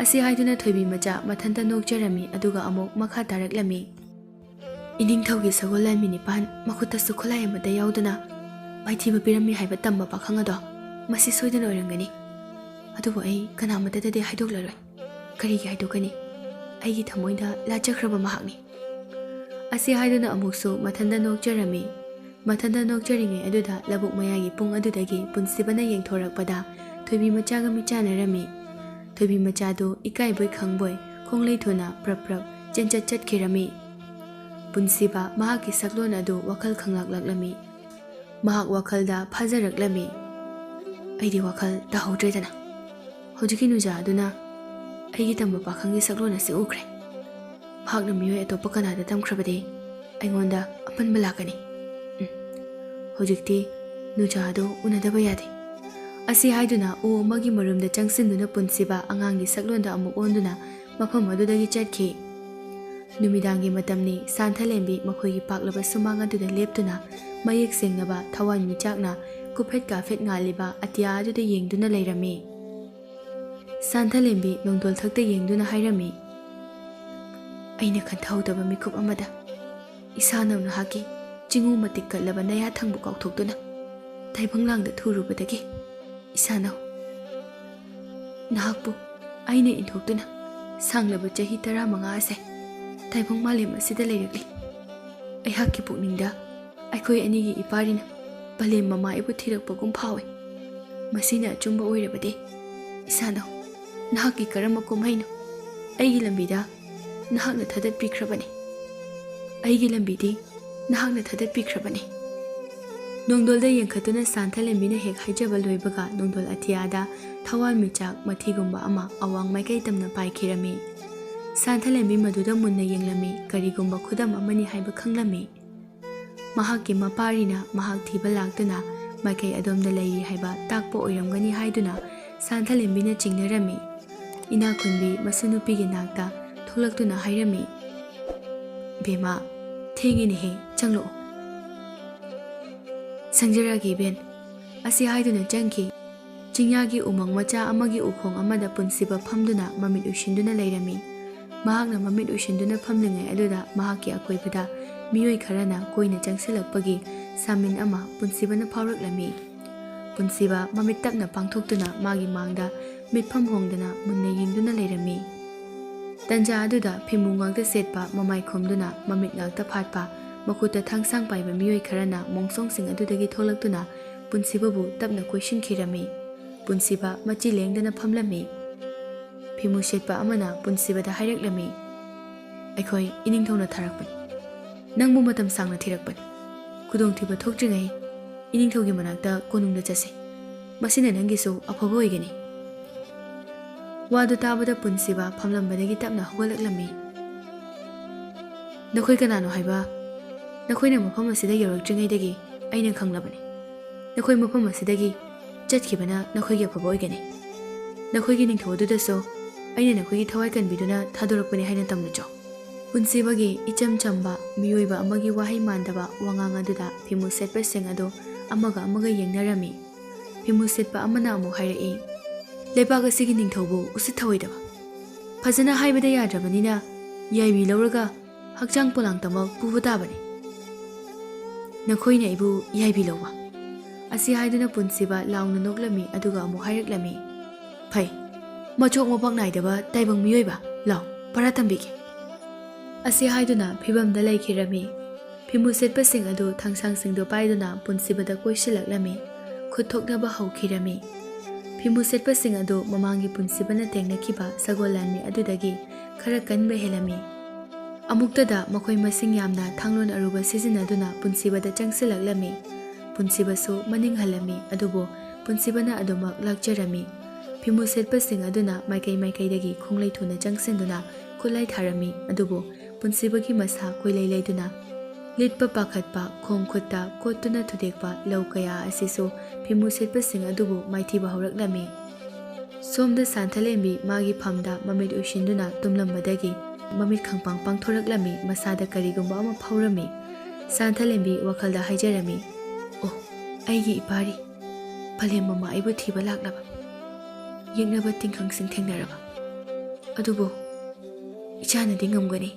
ꯑꯁꯤ ꯍꯥꯏꯗꯨꯅ ꯊꯣꯏꯕꯤ ꯃꯆꯥ ꯃꯊꯟꯇ ꯅꯣꯛꯆꯔꯝꯃꯤ, ꯑꯗꯨꯒ ꯑꯃꯨꯛ ꯃꯈꯥ ꯇꯥꯔꯛꯂꯝꯃꯤ꯫ ꯏꯅꯤꯡꯊꯧꯒꯤ ꯁꯒꯣꯜ ꯂꯥꯟꯃꯤ ꯅꯤꯄꯥꯟ, ꯃꯈꯨꯠꯇꯁꯨ ꯈꯨꯠꯂꯥꯏ ꯑꯃꯠꯇ ꯌꯥꯎꯗꯅ ꯃꯥꯏꯊꯤꯕ ꯄꯤꯔꯝꯃꯤ ꯍꯥꯏꯕ ꯇꯝꯕ ꯄꯥꯈꯪ ꯑꯗꯣ ꯃꯁꯤ ꯁꯣꯏꯗꯅ ꯑꯣꯏꯔꯝꯒꯅꯤ꯫ ꯑꯗꯨꯕꯨ ꯑꯩ ꯀꯅꯥꯃꯠꯇꯗꯗꯤ ꯍꯥꯏꯗꯣꯛꯂꯔꯣꯏ꯫ ꯀꯔꯤꯒꯤ ꯍꯥꯏꯗꯣꯛꯀꯅꯤ? ꯑꯩꯒꯤ ꯊꯃꯣꯏꯗ ꯂꯥꯠꯆꯈ꯭ꯔꯕ ꯃꯍꯥꯛꯅꯤ꯫ ꯑꯁꯤ ꯍꯥꯏꯗꯨꯅ ꯑꯃꯨꯛꯁꯨ ꯃꯊꯟꯇ ꯅꯣꯛꯆꯔꯝꯃꯤ꯫ ꯃꯊꯟꯇ ꯅꯣꯛꯆꯔꯤꯉꯩ ꯑꯗꯨꯗ ꯂꯧꯕꯨꯛ ꯃꯌꯥꯏꯒꯤ ꯄꯨꯡ ꯑꯗꯨꯗꯒꯤ ꯄꯨꯟꯁꯤꯕꯅ ꯌꯦꯡꯊꯣꯔꯛꯄꯗ ꯊꯣꯏꯕꯤ ꯃꯆꯥꯒ ꯃꯤꯠꯆꯥꯟꯅꯔꯝꯃꯤ꯫ ꯊꯣꯏꯕꯤ ꯃꯆꯥꯗꯨ ꯏꯀꯥꯏꯕꯣꯏ ꯈꯪꯕꯣꯏ ꯈꯣꯡꯂꯩ ꯊꯨꯅ ꯄ꯭ꯔꯞ ꯄ꯭ꯔꯞ ꯆꯦꯟꯆꯠ ꯆꯠꯈꯤꯔꯝꯃꯤ꯫ ꯄꯨꯟꯁꯤꯕ ꯃꯍꯥꯛꯀꯤ ꯁꯛꯂꯣꯟ ꯑꯗꯨ ꯋꯥꯈꯜ ꯈꯪꯂꯛꯂꯛꯂꯝꯃꯤ꯫ ꯃꯍꯥꯛ ꯋꯥꯈꯜꯗ ꯐꯥꯖꯔꯛꯂꯝꯃꯤ꯫ ꯑꯩꯗꯤ ꯋꯥꯈꯜ ꯇꯥꯍꯧꯗ꯭ꯔꯦꯗꯅ꯫ ꯍꯧꯖꯤꯛꯀꯤ ꯅꯨꯡꯖꯥ ꯑꯗꯨꯅ ꯑꯩꯒꯤ ꯇꯝꯕ ꯄꯥꯈꯪꯒꯤ ꯁꯛꯂꯣꯟ ꯑꯁꯤ ꯎꯈ꯭ꯔꯦ꯫ ꯃꯍꯥꯛꯅ ꯃꯤꯑꯣꯏ ꯑꯇꯣꯞꯄ ꯀꯅꯥꯗ ꯇꯝꯈ꯭ꯔꯕꯗꯤ ꯑꯩꯉꯣꯟꯗ ꯑꯄꯟꯕ ꯂꯥꯛꯀꯅꯤ꯫ ꯎꯝ, ꯍꯧꯖꯤꯛꯇꯤ ꯅꯨꯡꯖꯥ ꯑꯗꯨ ꯎꯅꯗꯕ ꯌꯥꯗꯦ꯫ ꯑꯁꯤ ꯍꯥꯏꯗꯨꯅ ꯎ ꯑꯃꯒꯤ ꯃꯔꯨꯝꯗ ꯆꯪꯁꯤꯟꯗꯨꯅ ꯄꯨꯟꯁꯤꯕ ꯑꯉꯥꯡꯒꯤ ꯁꯛꯂꯣꯟꯗ ꯑꯃꯨꯛ ꯑꯣꯟꯗꯨꯅ ꯃꯐꯝ ꯑꯗꯨꯗꯒꯤ ꯆꯠꯈꯤ꯫ ꯅꯨꯃꯤꯗꯥꯡꯒꯤ ꯃꯇꯝꯅꯤ꯫ ꯁꯥꯟꯊꯂꯦꯝꯕꯤ ꯃꯈꯣꯏꯒꯤ ꯄꯥꯛꯂꯕ ꯁꯨꯃꯥꯡ ꯑꯗꯨꯗ ꯂꯦꯞꯇꯨꯅ ꯃꯌꯦꯛ ꯁꯦꯡꯂꯕ ꯊꯋꯥꯟꯃꯤꯆꯥꯛꯅ ꯀꯨꯐꯦꯠ ꯀꯥꯐꯦꯠ ꯉꯥꯜꯂꯤꯕ ꯑꯇꯤꯌꯥ ꯑꯗꯨꯗ ꯌꯦꯡꯗꯨꯅ ꯂꯩꯔꯝꯃꯤ꯫ ꯁꯥꯟꯊꯂꯦꯝꯕꯤ ꯅꯣꯡꯗꯣꯜ ꯊꯛꯇ ꯌꯦꯡꯗꯨꯅ ꯍꯥꯏꯔꯝꯃꯤ, "ꯑꯩꯅ ꯈꯟꯊꯍꯧꯗꯕ ꯃꯤꯀꯨꯞ ꯑꯃꯗ ꯏꯁꯥꯅꯧ ꯅꯍꯥꯛꯀꯤ ꯆꯤꯡꯉꯨ ꯃꯇꯤꯛ ꯀꯠꯂꯕ ꯅꯌꯥ ꯊꯪꯕ ꯀꯥꯎꯊꯣꯛꯇꯨꯅ ꯇꯥꯏꯕꯪꯂꯥꯡꯗ ꯊꯨꯔꯨꯕꯗꯒꯤ ꯏꯁꯥꯅꯧ ꯅꯍꯥꯛꯄꯨ ꯑꯩꯅ ꯏꯟꯊꯣꯛꯇꯨꯅ ꯁꯥꯡꯂꯕ ꯆꯍꯤ ꯇꯔꯥꯃꯉꯥ ꯑꯁꯦ ꯇꯥꯏꯕꯪ ꯃꯥꯂꯦꯝ ꯑꯁꯤꯗ ꯂꯩꯔꯛꯂꯤ꯫ ꯑꯩꯍꯥꯛꯀꯤ ꯄꯨꯛꯅꯤꯡꯗ ꯑꯩꯈꯣꯏ ꯑꯅꯤꯒꯤ ꯏꯄꯥꯔꯤꯅ ꯄꯂꯦꯝ ꯃꯃꯥ ꯑꯩꯕꯨ ꯊꯤꯔꯛꯄꯒꯨꯝ ꯐꯥꯎꯏ꯫ ꯃꯁꯤꯅ ꯑꯆꯨꯝꯕ ꯑꯣꯏꯔꯕꯗꯤ, ꯏꯁꯥꯅꯧ, ꯅꯍꯥꯛꯀꯤ ꯀꯔꯝꯕ ꯀꯨꯝꯍꯩꯅꯣ ꯑꯩꯒꯤ ꯂꯝꯕꯤꯗ ꯅꯍꯥꯛꯅ ꯊꯥꯗꯠꯄꯤꯈ꯭ꯔꯕꯅꯤ꯫ ꯑꯩꯒꯤ ꯂꯝꯕꯤꯗꯤ ꯅꯍꯥꯛꯅ ꯊꯥꯗꯠꯄꯤꯈ꯭ꯔꯕꯅꯤ꯫" ꯅꯣꯡꯗꯣꯜꯗ ꯌꯦꯡꯈꯠꯇꯨꯅ ꯁꯥꯟꯊꯂꯦꯝꯕꯤꯅ ꯍꯦꯛ ꯍꯥꯏꯖꯕ ꯂꯣꯏꯕꯒ ꯅꯣꯡꯗꯣꯜ ꯑꯇꯤꯌꯥꯗ ꯊꯋꯥꯟꯃꯤꯆꯥꯛ ꯃꯊꯤꯒꯨꯝꯕ ꯑꯃ ꯑꯋꯥꯡ ꯃꯥꯏꯀꯩ ꯇꯝꯅ ꯄꯥꯏꯈꯤꯔꯝꯃꯤ꯫ ꯁꯥꯟꯊꯂꯦꯝꯕꯤ ꯃꯗꯨꯗ ꯃꯨꯟꯅ ꯌꯦꯡꯂꯝꯃꯤ, ꯀꯔꯤꯒꯨꯝꯕ ꯈꯨꯗꯝ ꯑꯃꯅꯤ ꯍꯥꯏꯕ ꯈꯪꯂꯝꯃꯤ꯫ ꯃꯍꯥꯛꯀꯤ ꯃꯄꯥꯔꯤꯅ ꯃꯍꯥꯛ ꯊꯤꯕ ꯂꯥꯛꯇꯨꯅ ꯃꯥꯏꯀꯩ ꯑꯗꯣꯝꯗ ꯂꯩꯔꯤ ꯍꯥꯏꯕ ꯇꯥꯛꯄ ꯑꯣꯏꯔꯝꯒꯅꯤ ꯍꯥꯏꯗꯨꯅ ꯁꯥꯟꯊꯂꯦꯝꯕꯤꯅ ꯆꯤꯡꯅꯔꯝꯃꯤ꯫ ꯏꯅꯥꯛꯈꯨꯟꯕꯤ ꯃꯁꯨ ꯅꯨꯄꯤꯒꯤ ꯅꯥꯛꯇ ꯊꯣꯛꯂꯛꯇꯨꯅ ꯍꯥꯏꯔꯝꯃꯤ, "ꯕꯦꯝꯃ, ꯊꯦꯡꯉꯦꯅꯦꯍꯦ, ꯆꯪꯂꯛꯑꯣ꯫" "ꯁꯪꯖꯔꯒꯦ ꯏꯕꯦꯟ꯫" ꯑꯁꯤ ꯍꯥꯏꯗꯨꯅ ꯆꯪꯈꯤ꯫ ꯆꯤꯡꯌꯥꯒꯤ ꯎꯃꯪ ꯃꯆꯥ ꯑꯃꯒꯤ ꯎꯈꯣꯡ ꯑꯃꯗ ꯄꯨꯟꯁꯤꯕ ꯐꯝꯗꯨꯅ ꯃꯃꯤꯠ ꯎꯏꯁꯤꯟꯗꯨꯅ ꯂꯩꯔꯝꯃꯤ꯫ ꯃꯍꯥꯛꯅ ꯃꯃꯤꯠ ꯎꯏꯁꯤꯟꯗꯨꯅ ꯐꯝꯂꯤꯉꯩ ꯑꯗꯨꯗ ꯃꯍꯥꯛꯀꯤ ꯑꯀꯣꯏꯕꯗ ꯃꯤꯑꯣꯏ ꯈꯔꯅ ꯀꯣꯏꯅ ꯆꯪꯁꯤꯜꯂꯛꯄꯒꯤ ꯁꯥꯃꯤꯟ ꯑꯃ ꯄꯨꯟꯁꯤꯕꯅ ꯐꯥꯎꯔꯛꯂꯝꯃꯤ꯫ ꯄꯨꯟꯁꯤꯕ ꯃꯃꯤꯠ ꯇꯞꯅ ꯄꯥꯡꯊꯣꯛꯇꯨꯅ ꯃꯥꯒꯤ ꯃꯥꯡꯗ ꯃꯤꯠꯐꯝ ꯍꯣꯡꯗꯅ ꯃꯨꯟꯅ ꯌꯦꯡꯗꯨꯅ ꯂꯩꯔꯝꯃꯤ꯫ ꯇꯟꯖꯥ ꯑꯗꯨꯗ ꯐꯤꯃꯨ ꯉꯥꯛꯇ ꯁꯦꯠꯄ, ꯃꯃꯥꯏ ꯈꯨꯝꯗꯨꯅ ꯃꯃꯤꯠ ꯉꯥꯛꯇ ꯐꯥꯠꯄ, ꯃꯈꯨꯠꯇ ꯊꯥꯡꯁꯥꯡ ꯄꯥꯏꯕ ꯃꯤꯑꯣꯏ ꯈꯔꯅ ꯃꯣꯡꯁꯣꯡꯁꯤꯡ ꯑꯗꯨꯗꯒꯤ ꯊꯣꯛꯂꯛꯇꯨꯅ ꯄꯨꯟꯁꯤꯕꯕꯨ ꯇꯞꯅ ꯀꯣꯏꯁꯤꯟꯈꯤꯔꯝꯃꯤ꯫ ꯄꯨꯟꯁꯤꯕ ꯃꯆꯤ ꯂꯦꯡꯗꯅ ꯐꯝꯂꯝꯃꯤ꯫ ꯐꯤꯃꯨ ꯁꯦꯠꯄ ꯑꯃꯅ ꯄꯨꯟꯁꯤꯕꯗ ꯍꯥꯏꯔꯛꯂꯝꯃꯤ, "ꯑꯩꯈꯣꯏ ꯏꯅꯤꯡꯊꯧꯅ ꯊꯥꯔꯛꯄꯅꯤ꯫ ꯅꯪꯕꯨ ꯃꯇꯝ ꯁꯥꯡꯅ ꯊꯤꯔꯛꯄꯅꯤ꯫ ꯈꯨꯗꯣꯡꯊꯤꯕ ꯊꯣꯛꯇ꯭ꯔꯤꯉꯩ ꯏꯅꯤꯡꯊꯧꯒꯤ ꯃꯅꯥꯛꯇ ꯀꯣꯅꯨꯡꯗ ꯆꯠꯁꯤ꯫ ꯃꯁꯤꯅ ꯅꯪꯒꯤꯁꯨ ꯑꯐꯕ ꯑꯣꯏꯒꯅꯤ꯫" ꯋꯥꯗꯨ ꯇꯥꯕꯗ ꯄꯨꯟꯁꯤꯕ ꯐꯝꯂꯝꯕꯗꯒꯤ ꯇꯞꯅ ꯍꯧꯒꯠꯂꯛꯂꯝꯃꯤ꯫ "ꯅꯈꯣꯏ ꯀꯅꯥꯅꯣ ꯍꯥꯏꯕ? ꯅꯈꯣꯏꯅ ꯃꯐꯝ ꯑꯁꯤꯗ ꯌꯧꯔꯛꯇ꯭ꯔꯤꯉꯩꯗꯒꯤ ꯑꯩꯅ ꯈꯪꯂꯕꯅꯤ꯫ ꯅꯈꯣꯏ ꯃꯐꯝ ꯑꯁꯤꯗꯒꯤ ꯆꯠꯈꯤꯕꯅ ꯅꯈꯣꯏꯒꯤ ꯑꯐꯕ ꯑꯣꯏꯒꯅꯤ꯫ ꯅꯈꯣꯏꯒꯤ ꯅꯤꯡꯊꯧ ꯑꯗꯨꯗꯁꯨ ꯑꯩꯅ ꯅꯈꯣꯏꯒꯤ ꯊꯋꯥꯏ ꯀꯟꯕꯤꯗꯨꯅ ꯊꯥꯗꯣꯔꯛꯄꯅꯤ ꯍꯥꯏꯅ ꯇꯝꯂꯨꯆꯣ꯫" ꯄꯨꯟꯁꯤꯕꯒꯤ ꯏꯆꯝ ꯆꯝꯕ, ꯃꯤꯑꯣꯏꯕ ꯑꯃꯒꯤ ꯋꯥꯍꯩ ꯃꯥꯟꯗꯕ ꯋꯥꯉꯥꯡ ꯑꯗꯨꯗ ꯐꯤꯃꯨ ꯁꯦꯠꯄꯁꯤꯡ ꯑꯗꯨ ꯑꯃꯒ ꯑꯃꯒ ꯌꯦꯡꯅꯔꯝꯃꯤ꯫ ꯐꯤꯃꯨ ꯁꯦꯠꯄ ꯑꯃꯅ ꯑꯃꯨꯛ ꯍꯥꯏꯔꯛꯏ, "ꯂꯩꯕꯥꯛ ꯑꯁꯤꯒꯤ ꯅꯤꯡꯊꯧꯕꯨ ꯎꯁꯤꯠ ꯊꯑꯣꯏꯗꯕ꯫ ꯐꯖꯅ ꯍꯥꯏꯕꯗ ꯌꯥꯗ꯭ꯔꯕꯅꯤꯅ ꯌꯥꯏꯕꯤ ꯂꯧꯔꯒ ꯍꯛꯆꯥꯡ ꯄꯣꯂꯥꯡꯇꯃꯛ ꯄꯨꯕ ꯇꯥꯕꯅꯤ꯫ ꯅꯈꯣꯏꯅ ꯑꯩꯕꯨ ꯌꯥꯏꯕꯤ ꯂꯧꯕ?" ꯑꯁꯤ ꯍꯥꯏꯗꯨꯅ ꯄꯨꯟꯁꯤꯕ ꯂꯥꯎꯅ ꯅꯣꯛꯂꯝꯃꯤ, ꯑꯗꯨꯒ ꯑꯃꯨꯛ ꯍꯥꯏꯔꯛꯂꯝꯃꯤ, "ꯐꯩ, ꯃꯆꯣꯛ ꯃꯄꯥꯛ ꯅꯥꯏꯗꯕ ꯇꯥꯏꯕꯪ ꯃꯤꯑꯣꯏꯕ, ꯂꯥꯎ, ꯄꯔꯥ ꯇꯝꯕꯤꯒꯦ꯫" ꯑꯁꯤ ꯍꯥꯏꯗꯨꯅ ꯐꯤꯕꯝꯗ ꯂꯩꯈꯤꯔꯝꯃꯤ꯫ ꯐꯤꯃꯨ ꯁꯦꯠꯄꯁꯤꯡ ꯑꯗꯨ ꯊꯥꯡꯁꯥꯡꯁꯤꯡꯗꯨ ꯄꯥꯏꯗꯨꯅ ꯄꯨꯟꯁꯤꯕꯗ ꯀꯣꯏꯁꯤꯜꯂꯛꯂꯝꯃꯤ꯫ ꯈꯨꯠ ꯊꯣꯛꯅꯕ ꯍꯧꯈꯤꯔꯝꯃꯤ꯫ ꯐꯤꯃꯨ ꯁꯦꯠꯄꯁꯤꯡ ꯑꯗꯨ ꯃꯃꯥꯡꯒꯤ ꯄꯨꯟꯁꯤꯕꯅ ꯇꯦꯡꯅꯈꯤꯕ ꯁꯒꯣꯜ ꯂꯥꯟꯃꯤ ꯑꯗꯨꯗꯒꯤ ꯈꯔ ꯀꯟꯕ ꯍꯦꯜꯂꯝꯃꯤ꯫ ꯑꯃꯨꯛꯇꯗ ꯃꯈꯣꯏ ꯃꯁꯤꯡ ꯌꯥꯝꯅ ꯊꯥꯡꯂꯣꯟ ꯑꯔꯨꯕ ꯁꯤꯖꯤꯟꯅꯗꯨꯅ ꯄꯨꯟꯁꯤꯕꯗ ꯆꯪꯁꯤꯜꯂꯛꯂꯝꯃꯤ꯫ ꯄꯨꯟꯁꯤꯕꯁꯨ ꯃꯅꯤꯡ ꯍꯜꯂꯝꯃꯤ, ꯑꯗꯨꯕꯨ ꯄꯨꯟꯁꯤꯕꯅ ꯑꯗꯨꯃꯛ ꯂꯥꯛꯆꯔꯝꯃꯤ꯫ ꯐꯤꯃꯨ ꯁꯦꯠꯄꯁꯤꯡ ꯑꯗꯨꯅ ꯃꯥꯏꯀꯩ ꯃꯥꯏꯀꯩꯗꯒꯤ ꯈꯣꯡꯂꯩ ꯊꯨꯅ ꯆꯪꯁꯤꯟꯗꯨꯅ ꯈꯨꯠꯂꯥꯏ ꯊꯥꯔꯝꯃꯤ, ꯑꯗꯨꯕꯨ ꯄꯨꯟꯁꯤꯕꯒꯤ ꯃꯁꯥ ꯀꯣꯏꯂꯩ ꯂꯩꯗꯨꯅ ꯂꯤꯠꯄ ꯄꯥꯈꯠꯄ, ꯈꯣꯡ ꯈꯨꯠꯇ ꯀꯣꯠꯇꯨꯅ ꯊꯨꯗꯦꯛꯄ ꯂꯧ ꯀꯌꯥ ꯑꯁꯤꯁꯨ ꯐꯤꯃꯨ ꯁꯦꯠꯄꯁꯤꯡ ꯑꯗꯨꯕꯨ ꯃꯥꯏꯊꯤꯕ ꯍꯧꯔꯛꯂꯝꯃꯤ꯫ ꯁꯣꯝꯗ ꯁꯥꯟꯊꯂꯦꯝꯕꯤ ꯃꯥꯒꯤ ꯐꯝꯗ ꯃꯃꯤꯠ ꯎꯏꯁꯤꯟꯗꯨꯅ ꯇꯨꯝꯂꯝꯕꯗꯒꯤ ꯃꯃꯤꯠ ꯈꯪꯄꯥꯡ ꯄꯥꯡꯊꯣꯔꯛꯂꯝꯃꯤ꯫ ꯃꯁꯥꯗ ꯀꯔꯤꯒꯨꯝꯕ ꯑꯃ ꯐꯥꯎꯔꯝꯃꯤ꯫ ꯁꯥꯟꯊꯂꯦꯝꯕꯤ ꯋꯥꯈꯜꯗ ꯍꯥꯏꯖꯔꯝꯃꯤ, "ꯑꯣ, ꯑꯩꯒꯤ ꯏꯄꯥꯔꯤ, ꯄꯂꯦꯝ ꯃꯃꯥ ꯑꯩꯕꯨ ꯊꯤꯕ ꯂꯥꯛꯂꯕ, ꯌꯦꯛꯅꯕ ꯇꯤꯡꯈꯪꯁꯤꯡ ꯊꯦꯡꯅꯔꯕ꯫ ꯑꯗꯨꯕꯨ ꯏꯆꯥꯅꯗꯤ ꯉꯝꯒꯅꯤ꯫"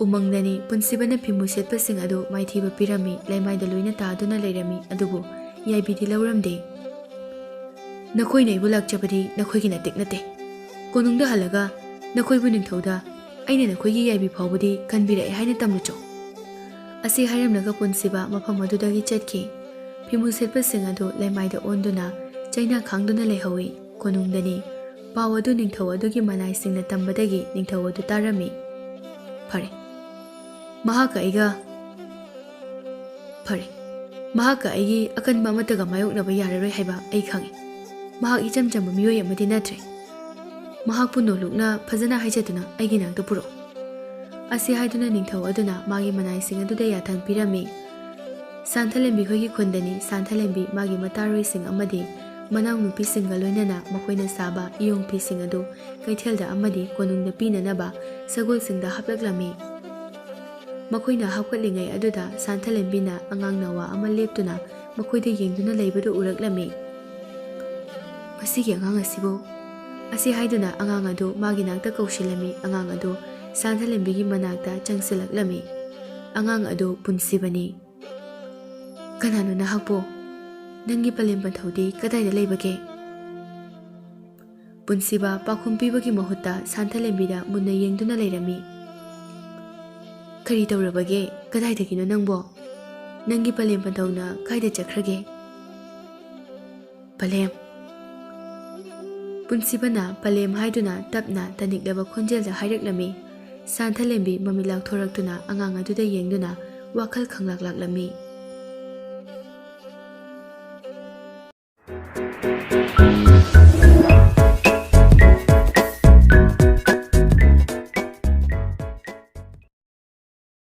ꯎꯃꯪꯗꯅꯤ ꯄꯨꯟꯁꯤꯕꯅ ꯐꯤꯃꯨ ꯁꯦꯠꯄꯁꯤꯡ ꯑꯗꯨ ꯃꯥꯏꯊꯤꯕ ꯄꯤꯔꯝꯃꯤ, ꯂꯩꯃꯥꯏꯗ ꯂꯣꯏꯅ ꯇꯥꯗꯨꯅ ꯂꯩꯔꯝꯃꯤ, ꯑꯗꯨꯕꯨ ꯌꯥꯏꯕꯤꯗꯤ ꯂꯧꯔꯝꯗꯦ꯫ "ꯅꯈꯣꯏꯅ ꯑꯩꯕꯨ ꯂꯥꯛꯆꯕꯗꯤ ꯅꯈꯣꯏꯒꯤ ꯅꯇꯤꯛ ꯅꯠꯇꯦ꯫ ꯀꯣꯅꯨꯡꯗ ꯍꯜꯂꯒ ꯅꯈꯣꯏꯕꯨ ꯅꯤꯡꯊꯧꯗ ꯑꯩꯅ ꯅꯈꯣꯏꯒꯤ ꯌꯥꯏꯕꯤ ꯐꯥꯎꯕꯗꯤ ꯀꯟꯕꯤꯔꯛꯑꯦ ꯍꯥꯏꯅ ꯇꯝꯂꯨꯆꯣ꯫" ꯑꯁꯤ ꯍꯥꯏꯔꯝꯂꯒ ꯄꯨꯟꯁꯤꯕ ꯃꯐꯝ ꯑꯗꯨꯗꯒꯤ ꯆꯠꯈꯤ꯫ ꯐꯤꯃꯨ ꯁꯦꯠꯄꯁꯤꯡ ꯑꯗꯨ ꯂꯩꯃꯥꯏꯗ ꯑꯣꯟꯗꯨꯅ ꯆꯩꯅꯥ ꯈꯥꯡꯗꯨꯅ ꯂꯩꯍꯧꯏ꯫ ꯀꯣꯅꯨꯡꯗꯅꯤ꯫ ꯄꯥꯎ ꯑꯗꯨ ꯅꯤꯡꯊꯧ ꯑꯗꯨꯒꯤ ꯃꯅꯥꯏꯁꯤꯡꯅ ꯇꯝꯕꯗꯒꯤ ꯅꯤꯡꯊꯧ ꯑꯗꯨ ꯇꯥꯔꯝꯃꯤ꯫ "ꯐꯔꯦ, ꯃꯍꯥꯛꯀ ꯑꯩꯒ, ꯐꯔꯦ, ꯃꯍꯥꯛꯀ ꯑꯩꯒꯤ ꯑꯀꯟꯕ ꯑꯃꯠꯇꯒ ꯃꯥꯌꯣꯛꯅꯕ ꯌꯥꯔꯔꯣꯏ ꯍꯥꯏꯕ ꯑꯩ ꯈꯪꯏ꯫ ꯃꯍꯥꯛ ꯏꯆꯝ ꯆꯝꯕ ꯃꯤꯑꯣꯏ ꯑꯃꯗꯤ ꯅꯠꯇ꯭ꯔꯦ꯫ ꯃꯍꯥꯛꯄꯨ ꯅꯣꯂꯨꯛꯅ ꯐꯖꯅ ꯍꯥꯏꯖꯗꯨꯅ ꯑꯩꯒꯤ ꯅꯥꯛꯇ ꯄꯨꯔꯛꯎ꯫" ꯑꯁꯤ ꯍꯥꯏꯗꯨꯅ ꯅꯤꯡꯊꯧ ꯑꯗꯨꯅ ꯃꯥꯒꯤ ꯃꯅꯥꯏꯁꯤꯡ ꯑꯗꯨꯗ ꯌꯥꯊꯪ ꯄꯤꯔꯝꯃꯤ꯫ ꯁꯥꯟꯊꯂꯦꯝꯕꯤ ꯈꯣꯏꯒꯤ ꯈꯨꯟꯗꯅꯤ꯫ ꯁꯥꯟꯊꯂꯦꯝꯕꯤ ꯃꯥꯒꯤ ꯃꯇꯥꯔꯣꯏꯁꯤꯡ ꯑꯃꯗꯤ ꯃꯅꯥꯎꯅꯨꯄꯤꯁꯤꯡꯒ ꯂꯣꯏꯅꯅ ꯃꯈꯣꯏꯅ ꯁꯥꯕ ꯏꯌꯣꯡ ꯐꯤꯁꯤꯡ ꯑꯗꯨ ꯀꯩꯊꯦꯜꯗ ꯑꯃꯗꯤ ꯀꯣꯅꯨꯡꯗ ꯄꯤꯅꯅꯕ ꯁꯒꯣꯜꯁꯤꯡꯗ ꯍꯥꯞꯂꯛꯂꯝꯃꯤ꯫ ꯃꯈꯣꯏꯅ ꯍꯥꯞꯀꯠꯂꯤꯉꯩ ꯑꯗꯨꯗ ꯁꯥꯟꯊꯂꯦꯝꯕꯤꯅ ꯑꯉꯥꯡ ꯅꯋꯥ ꯑꯃ ꯂꯦꯞꯇꯨꯅ ꯃꯈꯣꯏꯗ ꯌꯦꯡꯗꯨꯅ ꯂꯩꯕꯗꯨ ꯎꯔꯛꯂꯝꯃꯤ꯫ "ꯃꯁꯤꯒꯤ ꯑꯉꯥꯡ ꯑꯁꯤꯕꯨ?" ꯑꯁꯤ ꯍꯥꯏꯗꯨꯅ ꯑꯉꯥꯡ ꯑꯗꯨ ꯃꯥꯒꯤ ꯅꯥꯛꯇ ꯀꯧꯁꯤꯜꯂꯝꯃꯤ꯫ ꯑꯉꯥꯡ ꯑꯗꯨ ꯁꯥꯟꯊꯂꯦꯝꯕꯤꯒꯤ ꯃꯅꯥꯛꯇ ꯆꯪꯁꯤꯜꯂꯛꯂꯝꯃꯤ꯫ ꯑꯉꯥꯡ ꯑꯗꯨ ꯄꯨꯟꯁꯤꯕꯅꯤ꯫ "ꯀꯅꯥꯅꯣ ꯅꯍꯥꯛꯄꯨ? ꯅꯪꯒꯤ ꯄꯂꯦꯝ ꯄꯟꯊꯧꯗꯤ ꯀꯗꯥꯏꯗ ꯂꯩꯕꯒꯦ?" ꯄꯨꯟꯁꯤꯕ ꯄꯥꯎꯈꯨꯝ ꯄꯤꯕꯒꯤ ꯃꯍꯨꯠꯇ ꯁꯥꯟꯊꯂꯦꯝꯕꯤꯗ ꯃꯨꯟꯅ ꯌꯦꯡꯗꯨꯅ ꯂꯩꯔꯝꯃꯤ꯫ "ꯀꯔꯤ ꯇꯧꯔꯕꯒꯦ? ꯀꯗꯥꯏꯗꯒꯤꯅꯣ ꯅꯪꯕꯣ? ꯅꯪꯒꯤ ꯄꯂꯦꯝ ꯄꯟꯊꯧꯅ ꯀꯥꯏꯗ ꯆꯠꯈ꯭ꯔꯒꯦ?" "ꯄꯂꯦꯝ?" ꯄꯨꯟꯁꯤꯕꯅ ꯄꯂꯦꯝ ꯍꯥꯏꯗꯨꯅ ꯇꯞꯅ ꯇꯅꯤꯛꯂꯕ ꯈꯣꯟꯖꯦꯜꯗ ꯍꯥꯏꯔꯛꯂꯝꯃꯤ꯫ ꯁꯥꯟꯊꯂꯦꯝꯕꯤ ꯃꯃꯤꯠ ꯂꯥꯎꯊꯣꯔꯛꯇꯨꯅ ꯑꯉꯥꯡ ꯑꯗꯨꯗ ꯌꯦꯡꯗꯨꯅ ꯋꯥꯈꯜ ꯈꯪꯂꯥꯛ ꯂꯥꯛꯂꯝꯃꯤ꯫